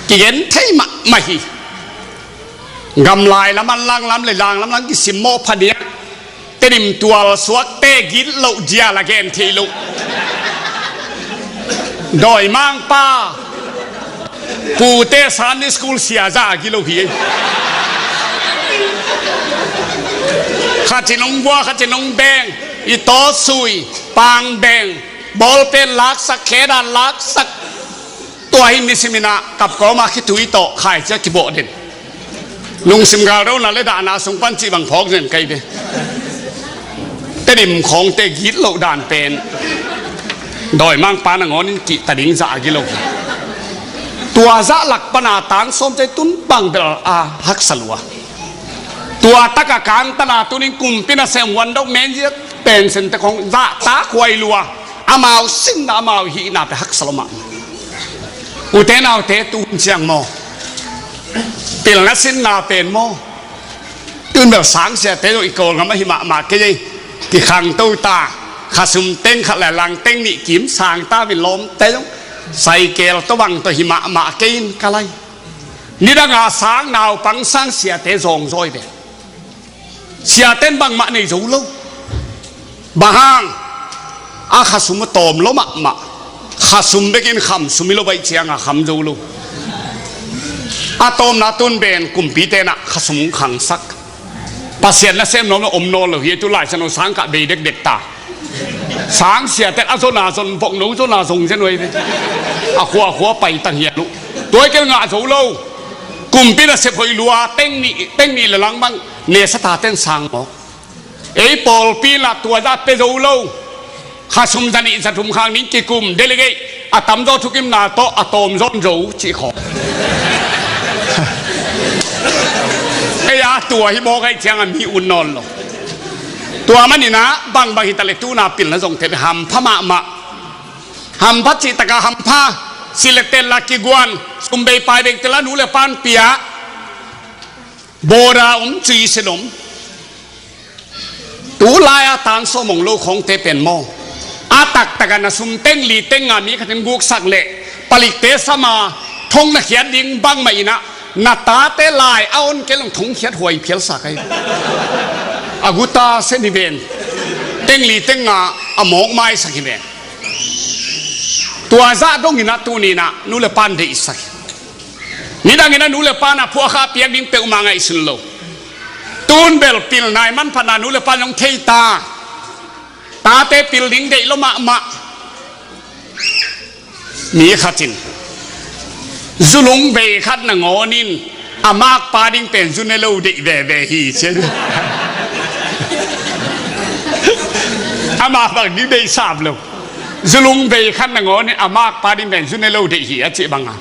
Kigen thei mahmah hi. Gamlai lam an langlam le langlam lam kisimmawh phadiak. Tedim tual suakte gitloh dial a gen thei loh. Dawimangpa, pute Sunday school sia zah a gilo hi. Khatin hong bua, khatin hong beng, i tawsui, pang beng, Bawlpen laksak, khedan laksak. Tua hi, nisimin ah kapkawm ah khitui tawh khaici ah kibawh den. Lungsim galdona le dahna sung pan cih bang phawk zen kei ve. Tedim khawngte gitloh dan pen dawimangpa nangawnin kihta ding zah a gilo hi. Tua zah lak pana tan sawm cei tun bang bel a haksa lua. Tua taka kangtana tunin kumpi nasem huandok menziat pensen te khong zahtak huai lua. Amau sinna, amau hihna pe haksa lo mah. Ute naute, tu hun ciang maw, pilna sinna pen maw, tun bel sangsiate zong i Kawlgam ahi mahmah kei ei. Kikhangto ta, khasum teng khat le lang teng nih kim sang ta, mi lawmte zong saikel tawh bang tawh hi mahmah kei in ka lai. Nidanga sang naupang sang siate zawngzawi ve. Siaten bangmah nei zo lo. Bang hang? A khasum a tawm lo mahmah. Khasum bekin khamsum hi lo baih cianga kham zo lo. A tawmna tun pen kumpite nah khasum khangsak. Pasian nasem nuam lo om nawn lo hi, tu Lai Siangtho sangkah bei dekdek ta. Sang siate a zona zon, vokno zona zong zen uh ei ve. A khua a khua pai tang hi a luh. Tua hi kei ngah zo lo. Kumpi nasep hoih lua, teng nih, teng nih le lang bang nesa taten sang mawk. Ei pawlpi lah tua zah pe zo lo. Khasum zanih zathum khang ning kikum, delegate a tamzaw thukimna tawh a tawmzaw om zo cih khawng. Ei a tua hi mawk ahih cianga mi un nawn lo. Tua maninah bangbang hitaleh tuna pilna zong teh hampha mahmah. Hampha cihtaka hampha. Silekten la kiguan, sumbei paibek tela nu le pan pia. Bawda om, cuisen om. Tulai-a tan sawm hong lo khawngte pen maw, a taktaka na sum teng li teng nga mi khatin guksak leh palikte sama thong na khiat ding bangmah inah na tate lai a on kei long thong khiat huai phialsa kai. A guta sen hi ven. Teng li teng nga a mawk maisak hi ven. Tua zah donginah tuninah nu le pan deihsak hi. Nidangin a nu le pa na phuahkha piak ding peuhmah ngaihsun lo. Tun bel pilna i manphatna nu le pa zong thei ta. Tate pil ding deih lo mahmah. Mi khatin zulung bei khat nangawnin a makpa ding pen zu ne lo deih veve hi ci. Amah bang ding deih sam lo. Zulung bei khat nangawnin a makpa ding pen zu ne lo deih hi a cih banga.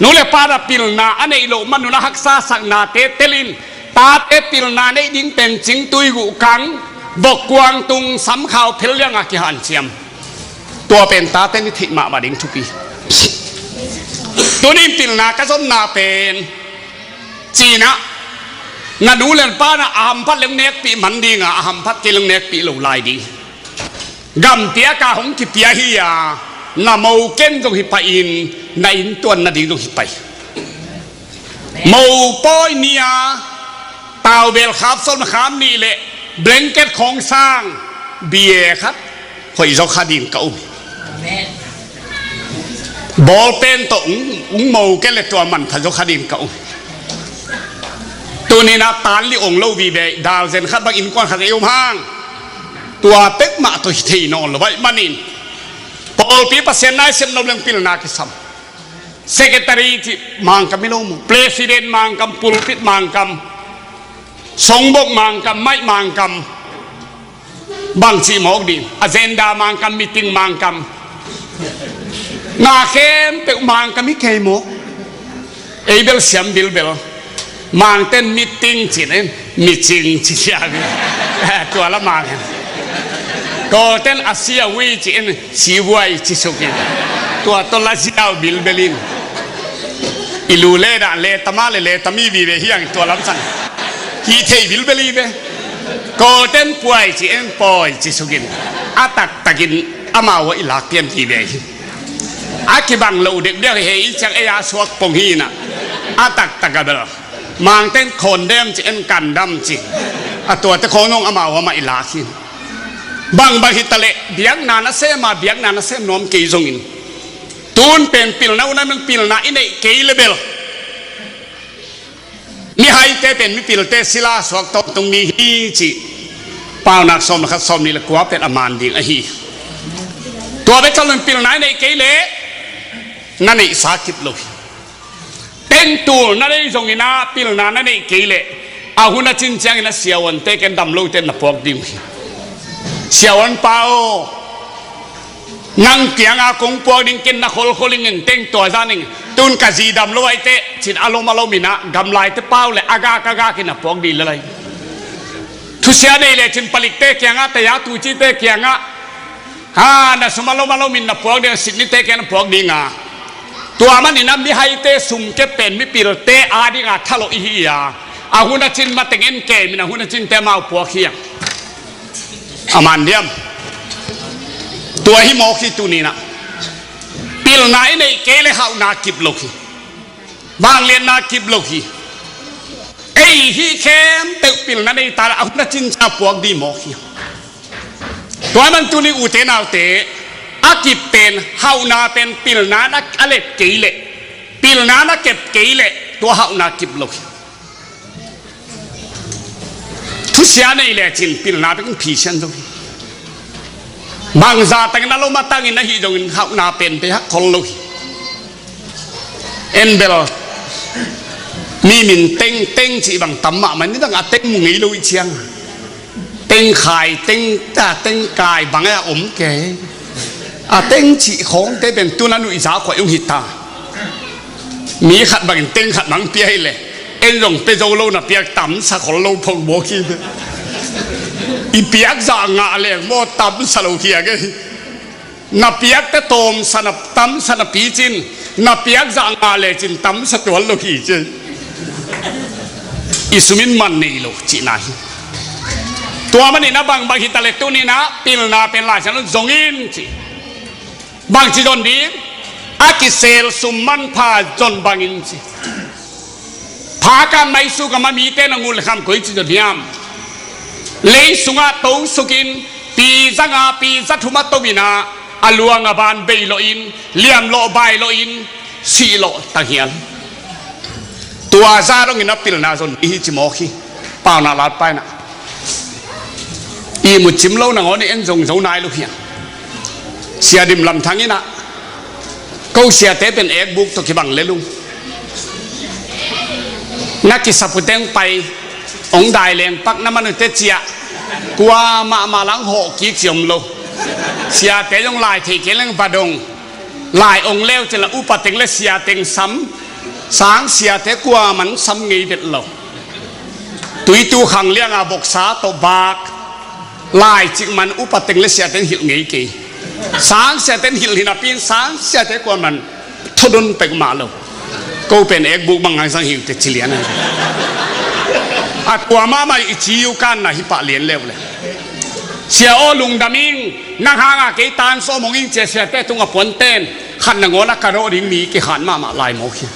Nu le pa na pilna a neih loh manun a haksa saknate telin tate pilna neih ding pen cingtui guhkang, vokkuang tung, samkhau phel lianga kihanciam. Tua pen tate ni theih mahmah ding thupi. Tunin pilna ka zonna pen cinah na nu le pa na a hamphat leng nekpih man dinga a hamphat kei leng nekpih lo lai ding. Gampiaka hong kipia hi-a na mo ken zong hi pai-in na inntuan nading zong hi pai. Mo pawi ni-a taubel khap sawm khap nih le blanket khawng sang bia khat hoih zaw kha ding ka um hi. Bawlpen tawh ung, ung mo ken le tua manpha zaw kha ding ka um hi. Tuninah tan li ong lo vive dalzen khat bang innkuan khat ei um hang. Tua pekmah tawh hi thei nawn lo baih manin pawlpi Pasian naisem nop leng pilna kisam. Secretary cih Mangkam hi lo mu, president Mangkam, pulpit Mangkam, songbok Mangkam, maih Mangkam. Bangci mawk ding agenda Mangkam, meeting Mangkam. Na khempeuh Mangkam hi kei mawk. Ei bel siam bilbel. Mangten meeting ci-in micing ci sia. Tua la Mangkam. Kawlten a sia ui ci-in sivuai ci sukin tua tawh la ziau bilbelin i lu le dah le tama le le tami vive hiang tua lamsang hi thei bilbel hi ve. Kawlten puai ci-in pawi ci sukin a taktakin amau a i lak pian vive hi. A kibang lo dekdek hi hei i ciang ei a suak pong hi inah a taktaka bel Mangten condemn ci-in condemn ci a tuate khawng nong amau amah i lak hi. Bangbang hitaleh biakna na sem a biakna na sem nuam kei zongin tun pen pilna uh na meng pilna i neih kei le bel mihaite pen mipilte sila suak tawntung mi hi cih Paunak sawm le khat sawm nih le kua pen a man ding ahi. Tua bek thalun pilna i neih kei leh na neihsa kip lo hi. Tengtul na nei zongin ah pilna na neih kei leh a hun a cin ciangin ah siavuante ken dam lote na puak ding uh hi. Siavuan pa aw, nang kianga kong puak ding ken na kholkhol ing in teng tua zan ing. Tun ka zi dam lo aite cin a lom a lom in ah gamlaite pau le a gak a gak in a puak ding le lai. Thusia nei lecin palikte kiangah, taya tucite kiangah, ha, na sum a lom a lom in na puak ding, sitnite kiangah na puak ding a. Tua manin ah mihaite sum kep pen mipilte a dinga thalawh i hi a, a hun a cin mateng en kem in a hun a cinte amau puak hi a. A man diam? Tua hi mawk hi tuni in ah. Pilna i neih kei le hauhna kip lo hi. Vangliatna kip lo hi. Ei hih khempeuh pilna nei ta le a hun a cin ciang puak ding mawk hi. Tua man tuni ute naute a kip pen hauhna pen pilna na a lep kei leh, pilna na kep kei leh tua hauhna kip lo hi. Thusia nei lecin pilna bek in phisian zo hi. Bangzah tangin a lom a tangin ahi zongin hauhna pen pe hak khol lo hi. En bel mi min teng teng cih bang tam mahmah, nidang a teng mu ngei lo i ciang. Teng khai, teng ta, teng kai bang a om kei. A teng cih khawngte pen tun a nuihza khuai ung hi ta. Mi khat bangin teng khat bang pia hi le en zong pe zo lo na piak tamsa khol lo phong bawk hi. I piak zah ngah leng maw tamsa lo khia kei. Na piakte tawmsa na tamsa na picin, na piak zah ngah lecin tamsa tuan lo hi ci. I sumin man nei lo cihna hi. Tua manin a bangbang hi ta le tuni in ah pilna pen Lai Siangtho zong in ci. Bangci zon ding? A kisel sum manpha zon bangin ci. Phakan maisuk a ma mite na ngul le kham koi ci zon hiam? Lei sungah to sukin pi zanga pi za thuma to in ah a luang a ban bei lawh in, liam lawh bai lawh in, sih lawh tanghial. Tua za dongin a pilna zon i hi ci mawk hi. Pauna latpaina ihmut cim lo nangawn i en zong zo nai lo hian. Sia Dim Lam Thang in ah ko siate pen ekbuk tawh kibang lel ung. Na kisap uh teng pai, hong dai leng pak na man uh teh ciah. Kua mahmah lang hawh kik ci om lo. Siate zong lai thei kei leng va dong. Lai ong leu cin la upa teng le sia teng sam, sang siate kua man sam ngei vet lo. Tuitu khang lianga boksa tawh bak, lai cik man upa teng le sia teng hilh ngei kei. Sang sia teng hilh hi napi in sang siate kua man thodon pek mah lo. Ko pen ekbuk bang ngang sang hilh te ci lian a. A tua mahmah i ci uh kan na hi pah lian leu le. Sia aw lungdam ing, nang hanga kei tan sawm hong ing cia siate tunga puanten khat nangawn a ka rawh ding mi kikhan mahmah lai mawk hi.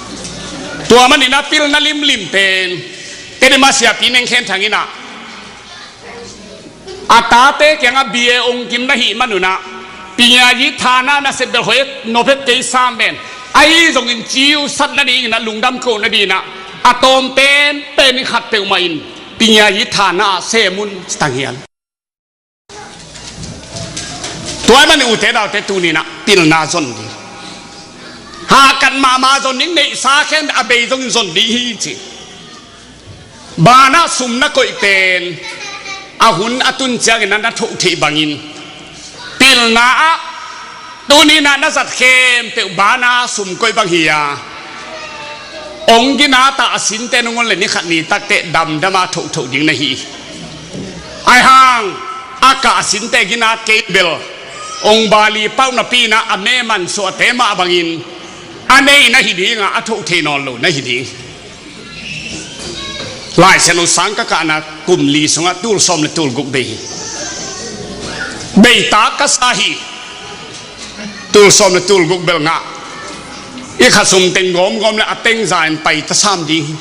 Tua manin a pilna limlim pen, teni ma siapi Neng Khen Thang in ah a tate kiangah bia ong kim na hih manun ah pinyayi thana na sep bel hoi nop het kei sam pen, ahi zongin ci uh sat nadingin ah lungdam koh nadingin ah a tawm penpen in khat peuhmah in pinyayi thana ah sem un ci tanghial. Tua ahih manin ute naute tuni in ah pilna zon ding. Hahkat mahmah zon ding, neihsa khen a bei zongin zon ding hi ci. Banah sum na koih pen a hun a tun ciangin na na thoh theih bangin pilna ah tuni in ah na zat khempeuh banah sum koih bang hi a. Ong gina tah a sinte nungun le ni khat ni takteh damdama thohthoh ding na hi. Aihang a kah a sinte gina kei bel ong bali pauh napi in ah a meman suahte mah bangin a nei na hi dinga a thoh thei nawn lo na hi ding. Lai Siangtho sang ka kahna kum li sungah tul sawm le tul guk bei hi. Bei tak ka sa hi. Tul sawm le tul guk bel ngah. I kha sum teng gawmgawm le a teng zain pai ta sam ding hi.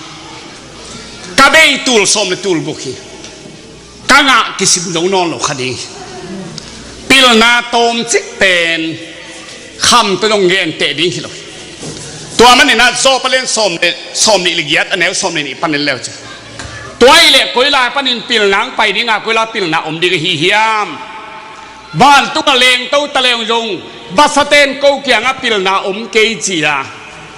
Ka bei tul sawm le tul guk hi. Ka ngah kisim zo nawn lo kha ding hi. Pilna tawmcik pen kham tawh dong genteh ding hi lo hi. Tua manin ah Job a lian sawm le, sawm nih le giat a neu sawm le nih panin leu ci. Tua ahih leh koi lai panin pilna ang pai dinga koi lai pilna om ding ahi hiam? Vantung a lengto ta leng zong Vasate'n ko kiangah pilna om kei ci a,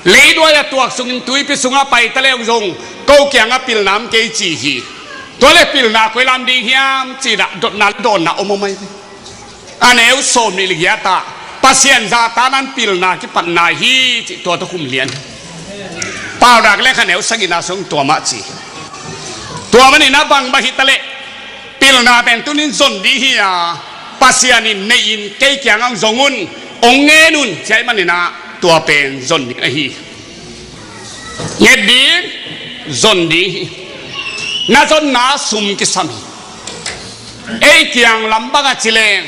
leiduai a tuak sungin tuipi sungah paita leu zong ko kiangah pilna om kei ci hi. Tua le pilna koi lam ding hiam ci-in ah dotna le dawnna om om ahi ve. A neu sawm nih le giat ah Pasian zahtakna in pilna kipatna hi cih tua tawh khum lian hi. Paunak le kha neu sagihna sung tua mah ci hi. Tua manin ah bangbang hitaleh pilna pen tuni-in zon ding hi a, Pasian in nei-in kei kiangah zong un, hong ngen un ci ahih manin ah tua pen zon ding ahi hi. Nget ding, zon ding hi. Na zonna sum kisam hi. Ei kiang lam bangah ci leng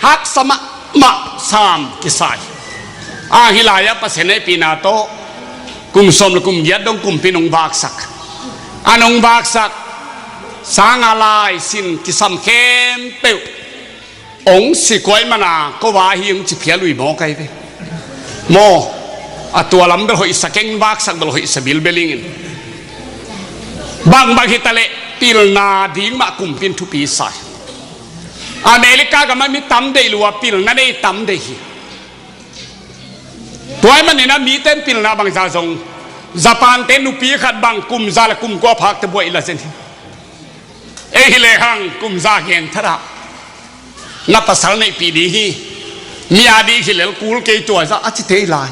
haksa mahmah sam kisa hi. A hi lai-ah Pasian hehpihna tawh kum sawm le kum giat dong kumpi in hong vaksak. An hong vaksak sanga lai sin kisam khempeuh hong si kuai mana ko va hi hong ci phial uh hi maw kai ve. Maw, a tua lam bel hoihsa keng, vaksak bel hoihsa bilbel ing in. Bangbang hitaleh pilna ding mah kumpi in thupi sa hi. America gamah mi tam deih lua, pilna nei tam deih hi. Tua ahih manin ah mite in pilna bangzah zong, Japan te nupi khat bang kum za le kum kua phakte buai la zen hi. Ei hi lehang kum za genthat ah na pasal neihpih ding hi. Mi a ding hi lel kul kei tua zah a ci thei lai.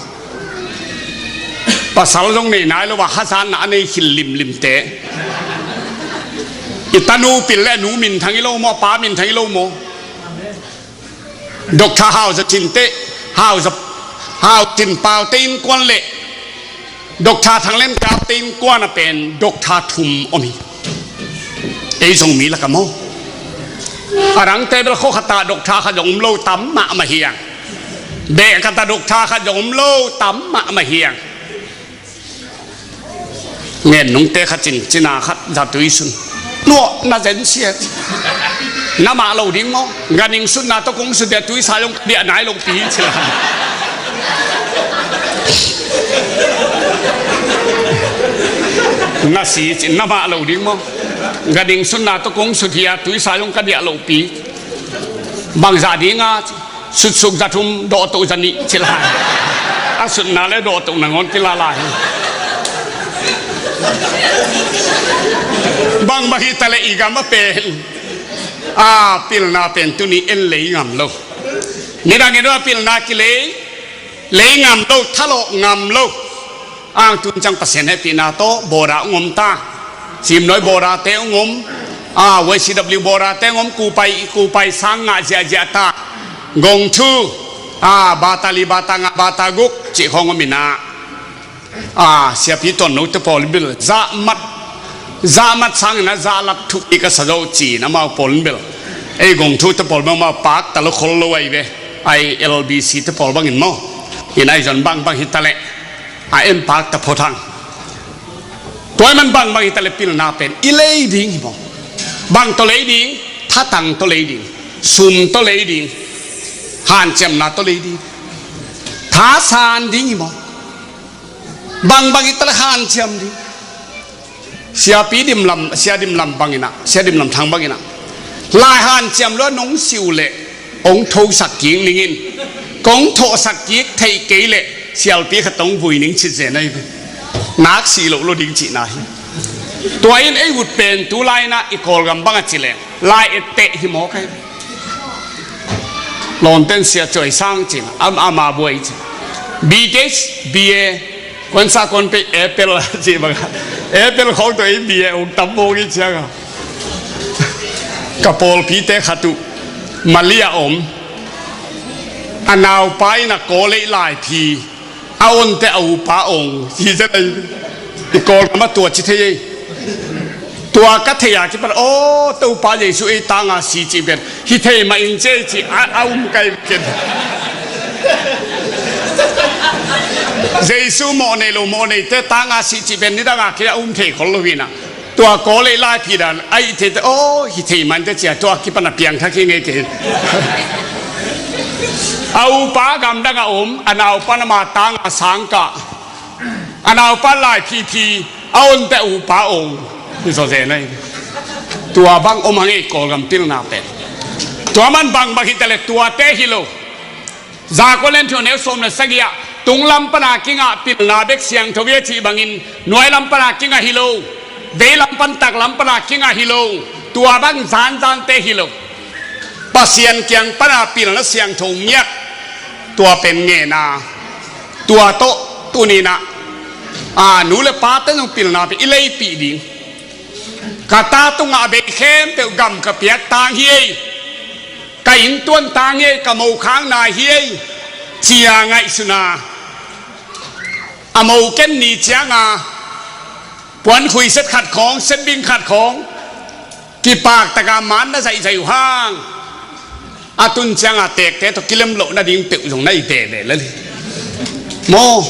Pasal zong nei nai lo a, hazatna a nei khil limlimte. I tanu pil le a nu minthang hi lo maw, a pa minthang hi lo maw? Doctor Hau Za Cin te, Hau Za, Hau Cin Pau te innkuan le Doctor Thang Len Kau te innkuan ah pen doctor thum om hi. Ei Zomi lakah maw, a dangte bel khua khat ah doctor khat zong om lo tam mahmah hi hang. Beh khat ah doctor khat zong om lo tam mahmah hi hang. Ngen nungte khat cin, cina khat za tui sun. Nuah na zen sia. Na mah lo ding maw? Ganhing sutna tawh kong sut dia tuisa zong ka diah nai lo pi ci la. Na si cin, na mah lo ding maw? Ganhing sutna tawh kong sut hia tuisa zong ka diah lo pi. Bangzah ding a ci. Sutsuk za thum, dawhtoh za nih ci lai. A sutna le dawhtoh nangawn kila lai. Bangbang hitaleh i gam a pen, a pilna pen tuni en lei ngam lo. Nidang in a pilna kilei, lei ngam lo, thalawh ngam lo. Ang tun ciang Pasian hehpihna tawh border hong om ta. Simnawi border te hong om. A, Y C W border te hong om, kupai, kupai sang ngah ziahziah ta. Gongthu, a, bata li, bata nga, bata guk cih khawng om in ah. A, siapi tuanno te pawl in bel zahmat, zahmat sangin ah zahlat thupi ka sa zo ci-in amau pawl in bel. Ei Gongthu te pawl bel amau pakta lo khol lo ahi ve. Ai L B C te pawl bangin maw. In ai zon bangbang hitaleh a en pakta phot hang. Tua ahih man bangbang hitaleh pilna pen i lei ding hi maw? Bang tawh lei ding, thatang tawh lei ding, sum tawh lei ding, hanciamna tawh lei ding, thasan ding hi maw? Bangbang hitaleh hanciam ding. Siapi Dim Lam, Sia Dim Lam bangin ah, Sia Dim Lam Thang bangin ah, lai hanciam lo nong si uh leh hong thosak kik ning in, kong thawhsak kik theih kei leh sialpi khat hong vui ning ci zen ahi ve. Nak si loh lo ding cihna hi. Tua in ei ut pen tu lai-in ah i Kawlgam bang a ci leng lai etteh hi maw kai ve. Lawmten Sia Cuai Sang cin, am, ama buai cin. B Th, B A, kuansa kuan pei, Apple cih bang a. Apple khawng tawh in B A ong tam mawk i ciang a. Ka pawlpite khat uh Malaysia om. A naupa in a Kawlei laiphi a onte a upa ong hi zet ahi. I Kawlgam ah tua ci thei ei. Tua ka thei a kipan, aw, Topa Jesu ei tanga si cih pen hi thei mah in ci ei ci a, a um kai ken. Jesu mawh nei lo, mawh neite tanga si cih pen nidang a kei a um thei khol lo hi na. Tua Kawlei laiphi dan a hi thei te, aw, hi thei man te cia, tua kipan a piangthak hi ngei kei. A upa gamdang a om, a naupa nama tanga sangkah. A naupa laiphi phi, a onte a upa ong. Hi zaw zen ahi. Tua bang om a ngei Kawlgam pilna pen. Tua man bangbang hitaleh tuate hi lo. Za Korin thu neu sawm le sagih ah, tunglam pana kingah pilna bek siangtho hi a cih bangin, nuailam pana kingah hi lo, veilam pan taklam pana kingah hi lo, tua bang zanzante hi lo. Pasian kiang pana pilna siangtho ngiat, tua pen ngen a, tua tawh tuninah a nu le pate zong pilna pen i leipih ding. Ka ta tungah a bei khempeuh gam ka piak tang hi ei, ka inntuan tang hi ei, ka mokhang nai hi ei, ci-a ngaihsun a, a mo ken ni cianga puan khui set khat khawng, set bing khat khawng, kipak taka man na zaihzaih uh hang, a tun cianga tekte tawh kilem loh nading peuh zong na hi veve lel hi. Maw,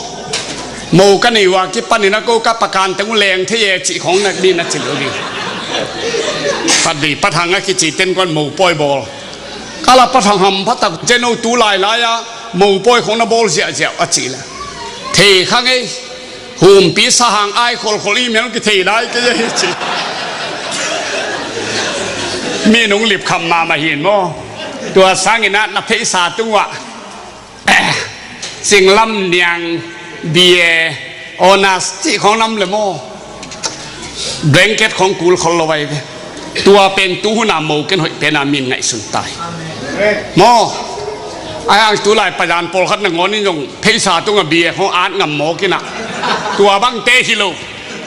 mo ka nei uh a kipanin a ko ka pakan teng uh leng thei e cih khawng na, mi na ci lo ding. Pat dei pat hang a kici ten kuan mo pawi bawl. Ka la pat hang hampha tak, ceno tu lailai a mo pawi khawng na bawl ziahziah a cih le, thei kha ngei. Humpi sahang ai kholkhol i mial kithei lai kei hi ci. Mi nung lipkham mahmah hin maw. Tua sangin ah na pheisa tungah, eh, singlam niang, bia, onas cih khawng nam le maw, blanket khawng kul khol lo vai ve. Tua pen tu huna mo ken hoih pena min ngaihsun tai. Maw, ai ang tu lai pazan pawlkhat nangawn in zong pheisa tunga bia khawng at ngam mawk inah, tua bangte hi lo,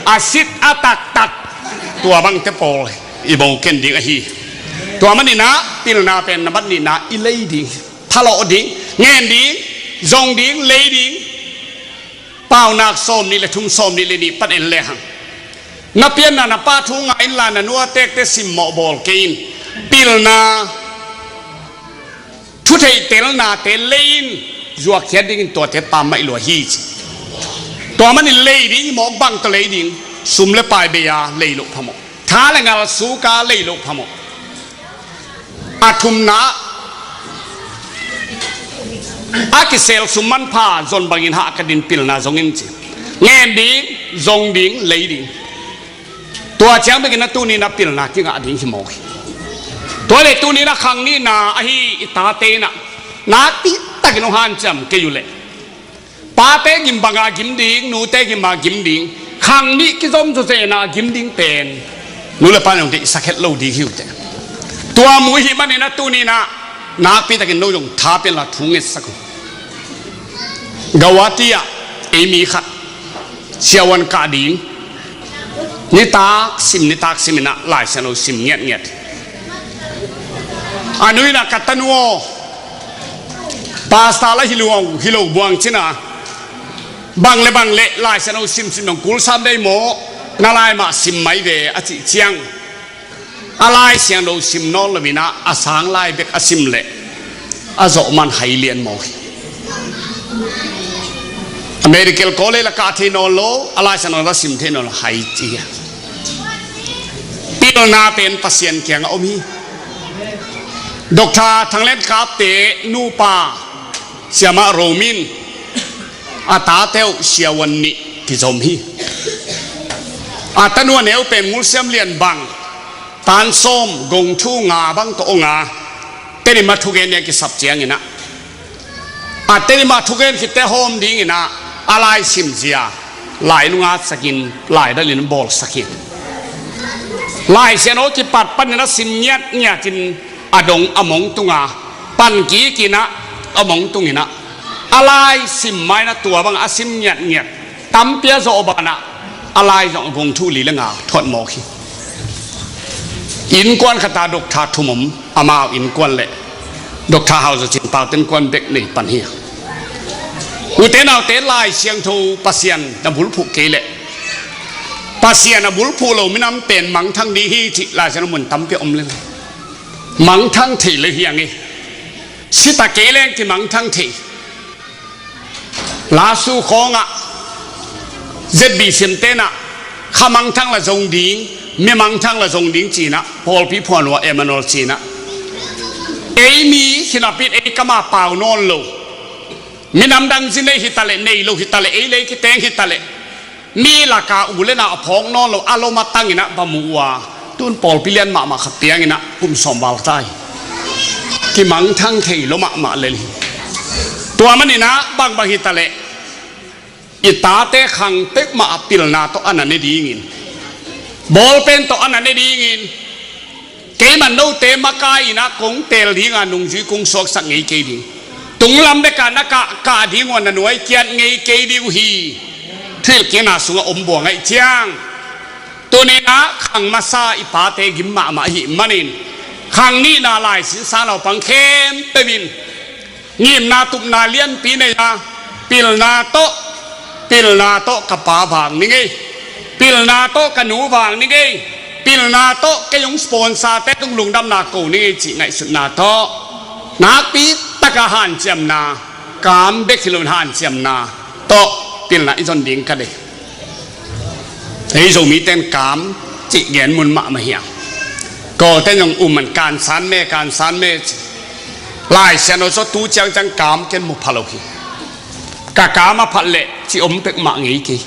a sit a taktak, tua bangte pawl i mo ken ding ahi. Tua maninah pilna pen na bat nihna i lei ding, thalawh ding, ngen ding, zong ding, lei ding. Paunak sawm nih le thum, sawm nih le nih pan en lehang, na pianna na pa thu ngah inla na nu a tekte simmawh bawl kei in. Pilna, thutheih telnate lei in, zuakkhiat dingin tuate pammaih lua hi ci. Tua manin lei ding, mawk bang tawh lei ding, sum le pai bei-a lei loh phamawh. Tha le ngal suka lei loh phamawh. A thumna, a kisel sum manpha zon bangin hah ka din pilna zongin ci. Ngen ding, zong ding, lei ding. Tua ciang bekin a tuninah pilna kingah ding hi mawk hi. Tua le tuninah khang nihna ahi i tate inah nakpi takin hong hanciam kei uhleh, pate gim banga gim ding, nute gima gim ding, khang nih kizom zawzena gim ding pen nu le pa nong deihsak het lo ding hi uh teh. Tua mu hi manin a tuninah nakpi takin no zong tha pianla thu ngetsak uh. Guwahati ah ei mi khat siavuan kah ding nitak sim, nitak sim inah Lai Siangtho sim ngiatngiat. A nu inah ka tanu aw, pastor la hi lo, hi lo buang cina, bang le bang le Lai Siangtho simsim dong kul sam dei maw, na lai mah sim mai ve a cih ciang, a Lai Siangtho sim nawn lo inah a sang lai bek a sim leh a zawh man hai lian maw hi. A medical college la kah thei nawn lo, a Lai Siangtho la sim thei nawn lo hai ci hi. Pilna pen Pasian kiangah om hi. Doctor Thanglen Kapte nupa siamah Romin a tate uh siavuan nih kizom hi. A tanu a neu pen Ngulsiam Lian bang tan sawm gong thu nga bang tawh ong a, Tedim a thugen nia kisap cianginah, a Tedim a thugen khitte hawm dinginah a lai simzia lai nunga sakin lai dalin bawlsak hi. Lai Siangtho kipat panin a sim ngiatngiatin a dong a mong tunga pan kikinah a mong tunginah a lai sim mainah tua bangah a sim ngiatngiat tampi a zawh banah a lai zong a gong thu li le nga thuat mawk hi. Innkuan khata doctor thum om, amau innkuan le doctor Hau Za Cin Pau ten kuan bek nei pan hi. Ute naute, Lai Siangtho Pasian na bulphuh kei leh Pasian a bulphuh lo minam pen mangthang ding hi cih Lai Siangtho mun tampi a om le mangthang thei le hi ang e. Sita kei leng kimangthang thei. Lasu khawngah Z B C M tenah kha mangthang la zong ding, mi mangthang la zong ding cinah pawlpi phuan uh a Emmanuel cinah, ei mi khinapit ei kama pau nawn lo, minam dang zi nei hitaleh, nei lo hitaleh, ei lei kiteng hitaleh, mi laka u le nau a phawk nawn lo a lom a tanginah va mu uh a, tun pawlpi lian mahmah khat pianginah kum sawm val tai. Kimangthang thei lo mahmah lel hi. Tua maninah bangbang hitaleh i tate khang peuhmah pilna tawh a na ne dingin, bawlpen tawh a na ne dingin, keiman note makai inah kong teel dinga nungzui kong suaksak ngei kei ding. Tunglam bekah na kah, kah ding uh a na nuai kiat ngei kei ding uh hi. Thuhilhkikna sungah om buang ahih ciang, tuninah khang masa i pate gim mahmah ahih manin, khang nihna laisinsa naupang khempeuh in ngimna tupna lianpi nei a, pilna tawh, pilna tawh ka pa vang ni ngei, pilna tawh ka nu vang ni ngei, pilna tawh kei hong sponsor-te tung lungdamna ko ni ngei cih ngaihsutna tawh, nakpi taka hanciamna, kam bek hi loin hanciamna tawh pilna i zon ding ka deih. Ei Zomite in kam cih gen mun mahmah hiam? Kawlten zong um man kansan me, kansan me ci. Laisiangtho sawtu ciangciang kam ken mu pha lo hi. Ka kam a phat leh ci om peuhmah ngei kei.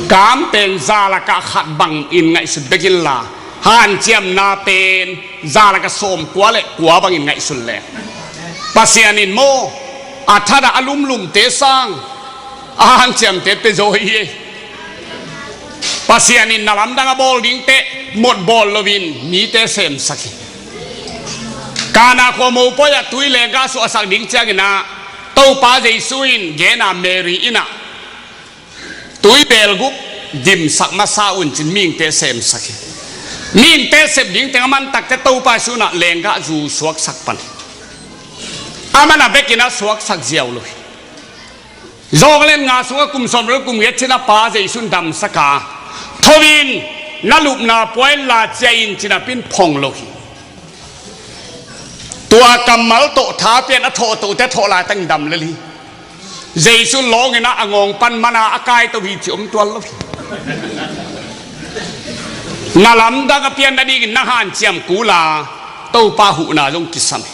Kam pen za lakah khat bangin ngaihsut bek inla, hanciamna pen za lakah sawmkua le kua bangin ngaihsun leng, Pasian in maw, a thatah a lumlumte sang a hanciamte pia zaw hi ei. Pasian in na lamdang a bawl dingte mot bawl loin mite semsak hi. Kana khua mopawi ah tui lenggah suahsak ding cianginah Topa Jesu in gena Mary innah tui belgup dimsak masa un cin mihingte semsak hi. Mihingte sep dingteng a mantakte Topa Jesu innah lenggah zu suaksak pan hi. A man a bekin a suaksak ziau lo hi. Zawng len nga sungah kum sawm le kum giat cin a pa Jesu in damsak a, tho in, na lupna pua inla ciah in cin a pi in phong lo hi. Tua kammal tawh tha pian a thawhtohte thawh laitang dam lel hi. Jesu in lawngin a ngawng pan mana a kaito hi ci om tuan lo hi. Na lamdang a pian nadingin na hanciam kul a, Topa huhna zong kisam hi.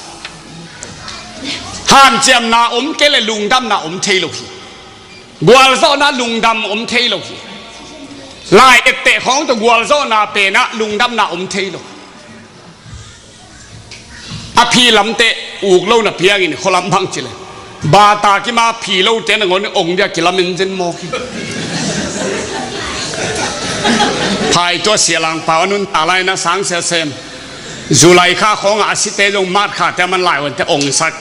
Hanciamna om kei le lungdamna om thei lo hi. Gualzawhna lungdam om thei lo hi. Lai etteh khawng tawh gualzawhna penah lungdamna om thei lo. A phi lamte uk lo na piangin khualam bang ci le, bata kima phi lote nangawn ong dia kilam in zen mawk hi. Phai tua sia langpau a nuntak lai na sang sia sem. Zulai kha khawngah a site zong mat khate a man lai onte ongsak.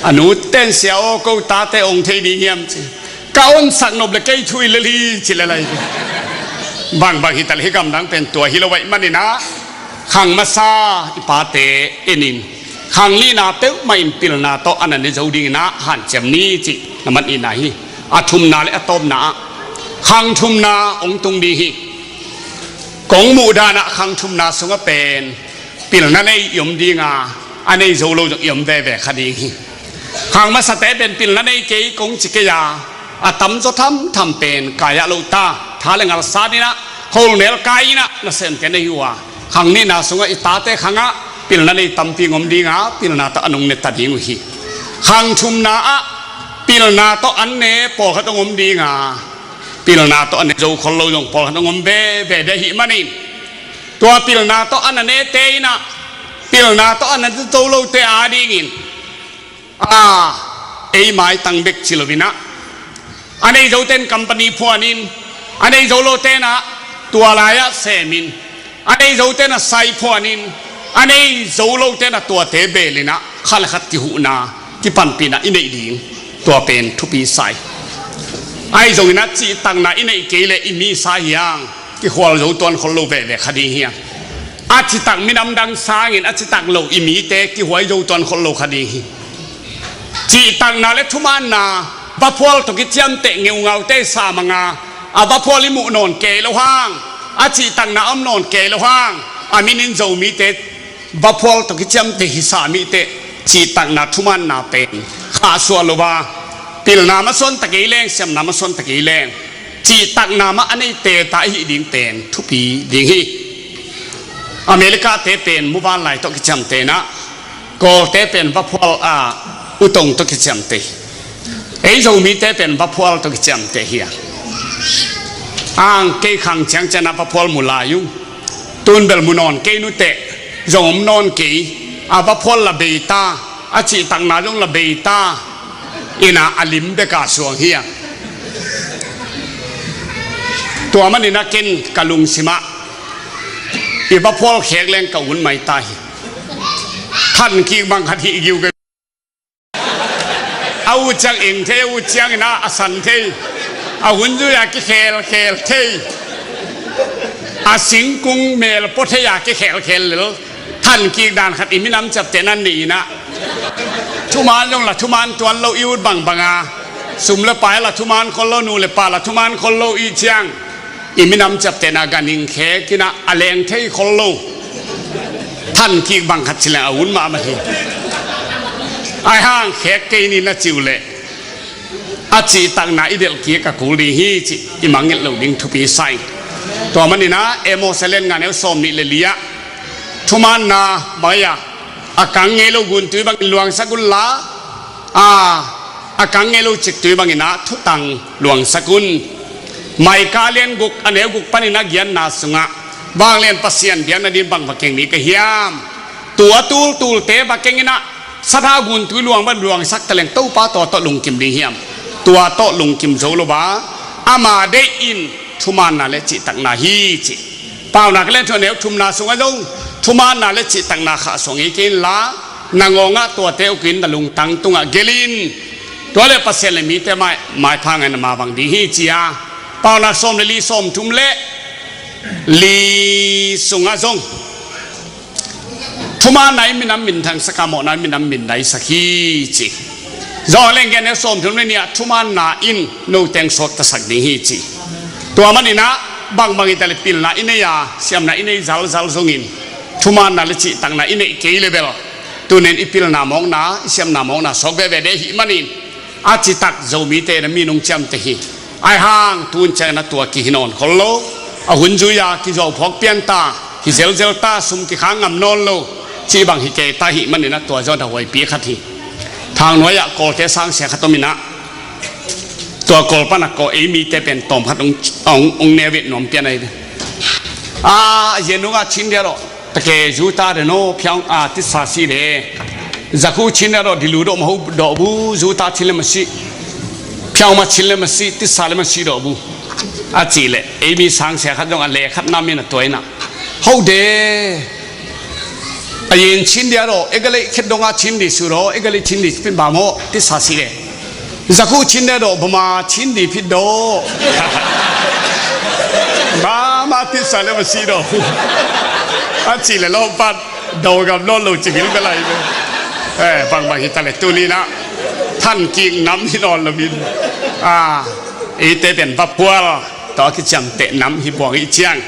A nuten sia aw, ko tate ong thei ding hiam ci. Ka onsak nop le kei thui lel hi ci le lai. Bangbang hitaleh hih gamdang pen tua hi lo ahih maninah khang masa i pate enin, khang nihna peuhmah in pilna tawh a na ne zo dinginah hanciam ni cih na man ihna hi. A thumna le a tawpna ah khang thumna hong tung ding hi. Kong muhdanah khang thumna sungah pen pilna nei i om dinga, a nei zo lo zong i om veve kha ding hi. Khang masate pen pilna nei kei kong ci kei a, a tamzaw thamtham pen kai-ah lo ta, tha le ngal saninah, hol nel kai-inah nasemte nei uh a, khang nihna sungah i tate khangah pilna nei tampi ngom dinga, pilna tawh a nong ne ta ding uh hi. Khang thumna ah pilna tawh an ne pawlkhat hong om dinga, pilna tawh a ne zo khol lo zong pawlkhat hong om veve ding ahih manin, tua pilna tawh a na nete inah, pilna tawh a na zo lote adingin, a, ei maitang bek ci loinah, a nei zote in company phuanin, a nei zo lote inah tua lai-ah semin, a nei zote inah sai phuanin, a nei zo lote inah tuate belinah khat le khat kihuhna, kipanpihna i neih ding, tua pen thupi sa hi. Ahi zonginah cihtakna i neih kei leh i misa hiang kikhual zo tuan khol lo veve kha ding hiang. A citak minam dang sangin a citak lo i mite kihuai zo tuan khol lo kha ding hi. Cihtakna le thumaanna, vaphual tawh kiciamteh ngeungaute i samanga, a vaphual i muh nawn kei lo hang, a cihtakna a om nawn kei lo hang, a minin Zomite vaphual tawh kiciamteh hisa mite cihtakna thumaanna pen khahsuah lo a, pilna masuan ta kei leng, siamna masuan ta kei leng, cihtakna mah a nei teta ahih ding pen thupi ding hi. America-te pen muvanlai tawh kiciamteh inah, Kawlte pen vaphual a, utong tawh kiciamteh hi. Ei Zomite pen vaphual tawh kiciamteh hi a, ang kei khang ciangcianah vaphual mu lai ung. Tun bel mu nawn kei nuteh, zong om nawn kei, a vaphual la bei ta, A cihtakna zong la bei ta. Ina a lim beka suang hi a. Tua manin a ken ka lungsimah i va phual khek leng ka un mai ta hi. Than kik bang khat hi giu ka. A ut ciang eng thei, a ut ciang ina a san thei. A hun zui a kikhel khel thei. A singkung mel pua thei a kikhel khel lel. Than kik dan khat i minam ciaptehna nei ina. Thuman zong la thuman tuan lo i ut bangbang a. Sum le pai la thuman khol lo, nu le pa la thuman khol lo i ciang. I minam ciaptehna ganhing khek ina a leng thei khol lo. Than kik bang khat ci leng a un mahmah hi. Ai hang khek kei ni na ci uh leh. A cihtakna i delh kik a kul ding hi cih i mangngilh loh ding thupi sa ing. Tua manin a Amos a lian nga neu sawm nih le li ah. Thumanna bang a, a kang ngei lo guntui bangin luangsak un la. A, a kang ngei lo ciktui bangin a thutang luangsak un. Micah lian guk a neu guk panin a giatna sungah vanglian Pasian biakna ding bang va keng ding ka hiam? Tua tultulte va keng ina sathau guntui luang bang luangsak taleng Topa tua tawh lungkim ding hiam? Tua tawh lungkim zo lo ba ama deih in thumanna le cihtakna hi ci. Paunak lian thum a neu thumna sungah zong thumanna le cihtakna khah suang hi kei inla, na ngawngah tuate ukin na lungtang tungah gelh in. Tua le Pasian le mite mai, maipha ngai na ma bang ding hi ci a. Paunak sawm le li, sawm thum le li sungah zong thumanna in minam minthangsak a, mawhna in minam mindaisak hi ci. Zong leng gen e, sawm thum le nih ah thumanna in note hong sawttasak ding hi ci. Tua manin a bangbang hi ta le pilna i nei a, siamna i nei zalzal zongin thumanna le cihtakna i neih kei le bel tunin i pilna mawkna, i siamna mawkna sawk veve ding ahih manin a citak Zomite na minung ciamteh hi. Ai hang tun ciangin a tua kihi nawn khol lo. A hun zui a kizuau phawk pian ta, hi zelzel ta, sum kikhang ngam nawn lo. Cih bang hi kei ta ahih manin a tua zaw a huaipi khat hi. Thangnuai ah Kawlte sangsia khat om ina, tua Kawl pan a Kawl ei mite pen tawm khat ong, ong, ong ne vet nuam pian ahi ve. A, yen nunga chin dia lo. Take zu ta de no, phiang a tisa si de. Zakhu chin de do, dilu do, mahu do bu, zu ta chin le masi. Phiang ma chin le masi, tisa le masi do bu. A ci le, ei mi sangsia khat zong a le khat na min a tuai na. Hau de. A yin chin dia do, e ga le khet dong a chin di su do, e ga le chin di pin ba mo, tisa si de. Zakhu chin de do, bama chin di phit do. Bama tisa le masi do. A ci le lo pat, do gam lo lo ci gil belai be. Eh, bang bang hi ta le tuni na. Than kik nam hi nawn lo min. Ah, i te pen va pual. Tua kiciamteh nam hi buang i ciang.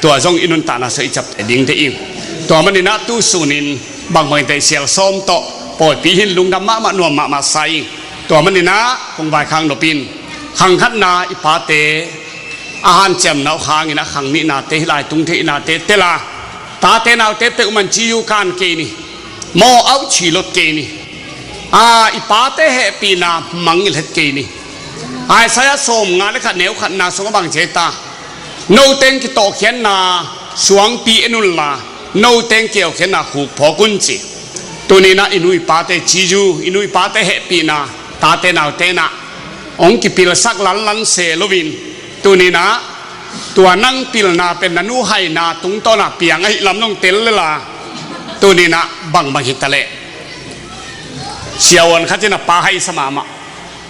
Tua zong i nuntakna sua i ciapteh ding te ing. Tua manin a tu sunin bang bang te sial sawm tawh. Pawipi hin lungdam mahmah nuam mahmah sa ing. Tua manin a kong vaikhak nop in, khang khatna i pate a hanciamna uh khangin a khang nihnate hi lai tung theihnate tel a, tate naute peuhmah in ci uh kan kei ni. Maw au ci lot kei ni. A, i pate hehpihna mangngilh het kei ni. Isaiah sawmnga le khat neu khatna sungah bang ci ta? Note in kitawhkhiatna suangpi en unla, note in kiaukhiatna khuk phawk un ci. Tuninah i nu i pate cizu, i nu i pate hehpihna, tate naute nah hong kipilsak lanlan se loin, tuninah tua nang pilna pen na nu haina tungtawnah piang ahih lam nong tel lela. Tuninah bangbang hitaleh siavuan khatin a pa haisa mahmah.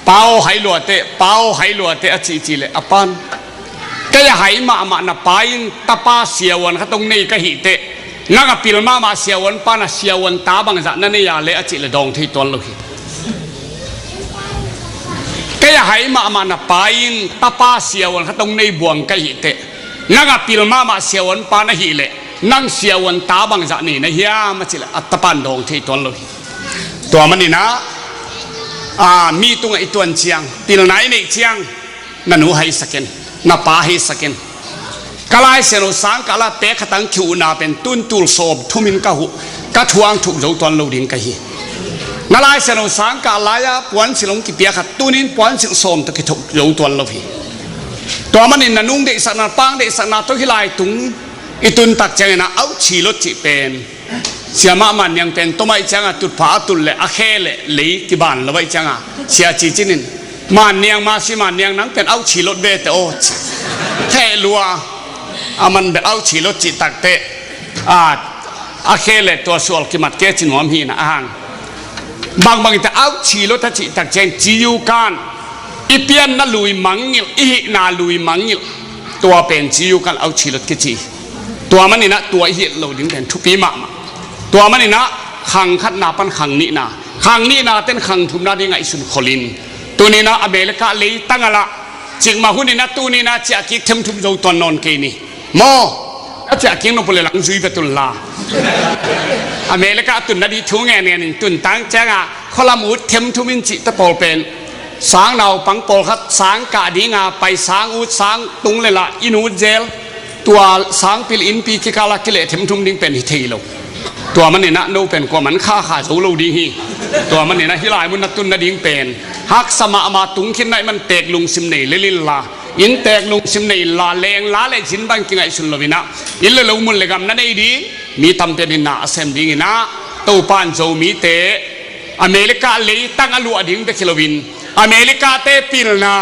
Pa aw hai luate, pa aw hai luate a cihcih leh a pan, kei a hai mahmah na pa in tapa siavuan khat hong nei ka hih teh, nang a pil mahmah siavuan pan a siavuan ta bangzah na nei a leh a cih leh dawng thei tuan lo hi. Kei a hai mahmah na pa in tapa siavuan khat hong nei buang ka hih teh, nang a pil mahmah siavuan pa na hih leh nang siavuan ta bangzah nei na hiam a cih leh a tapan dawng thei tuan lo hi. Tua maninah, a, mi tungah i tuan ciang, pilna i neih ciang, na nu haisak in, na pa haisak in. Ka Lai Siangtho sangkah la pek khatang ki-uhna pen tun tul sawm thumin ka huh, ka thuang thuk zo tuan lo ding ka hi. Na Lai Siangtho sangkah lai-a puansilh hong kipia khat tunin puansilh sawm tawh kithuk zo tuan lo hi. Tua manin na nung deihsakna, pang deihsakna tawh hih lai tung i tun tak ciangin a auh ci lot cih pen Siamah Manniang pen tom ahih ciangah tutphah a tut leh a khe leh lei kiban lo ahih ciangah Sia Cicin in, "Manniang, Masi Manniang, nang pen auchi lot vete aw," ci. Theh lua, aman bel auchi lot cih takteh, a, a khe leh tua sual kimat kei cin nuam hi na a hang. Bangbang in teh auchi lot a cih tak ciang ciu kan i pianna lui mangngilh, i hihna lui mangngilh. Tua pen ciu kan auchi lot kici. Tua maninah tua i hilh lo ding pen thupi mahmah. Tua maninah khang khatna pan khang nihna, khang nihna ten khang thumna ding ngaihsun kholin. Tuninah America leitang a lah cikmah huninah tuninah ciahkik themthum zo tuan nawn kei ni. Maw, a ciahkik nop uh le lang zui vet unla. America a tunna ding thu ngen ngen in tun tang ciangah khualam ut themthum in cihte pawl pen sang naupang pawlkhat sang kah dinga pai sang ut sang tung le lah inn ut zel. Tua sangpil innpi kikala kileh themthum ding pen hi thei lo. Tua maninah no pen kuaman khakha zo lo ding hi. Tua maninah hih lai mun na tun nading pen haksa mahmah, tung khin na i man tek lungsim nei lel inla, inn tek lungsim nei inla, lengla le zin bang kingaihsun loinah inn le lo, mun le gam na nei ding, mi tampi in na a sem dinginah Topa in Zomite America leitang a luah ding bek hi loin, America-te pilna,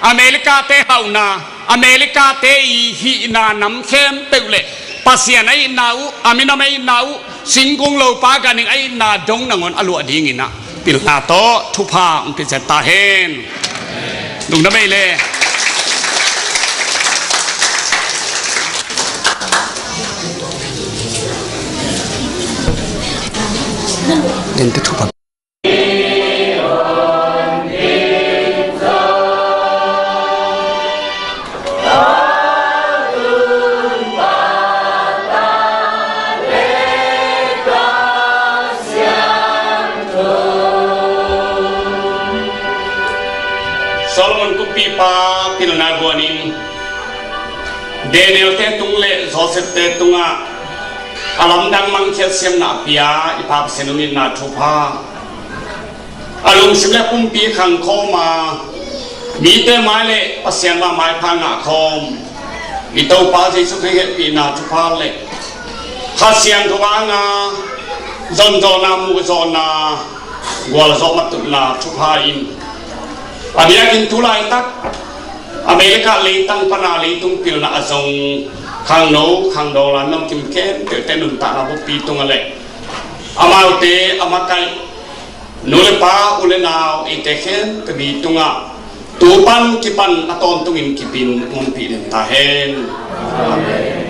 America-te hauhna, America-te i hihna nam khempeuh le Pasian a itna uh, a minam a itna uh, singkung lopa ganhing a itna dong nangawn a luah dinginah pilna tawh thupha hong pia ciat ta hen. Lungdam ei le. Dente thupha. Solomon kumpipa pilna guanin Daniel-te tung le Joseph-te tungah a lamdang mangkhiat siamna a pia i Pa Pasian hong itna thupha, a lungsim le pumpi khangkhawm a, mite mai le Pasian mah maipha ngahkhawm i Topa Jesuh Khrih hehpihna thupha le Kha Siangtho hanga zonzawhna, muhzawhna, gualzawh matutna thupha in a biakinn tu laitak America leitang pana leitung pilna a zong khangno khangdawng la nong kim khempeuhte nuntakna buppi tungah le amaute a makaih nu le pa, u le nau, eite khempeuh mi tungah tu pan kipan a tawntungin kipin hong pih den ta hen. Amen.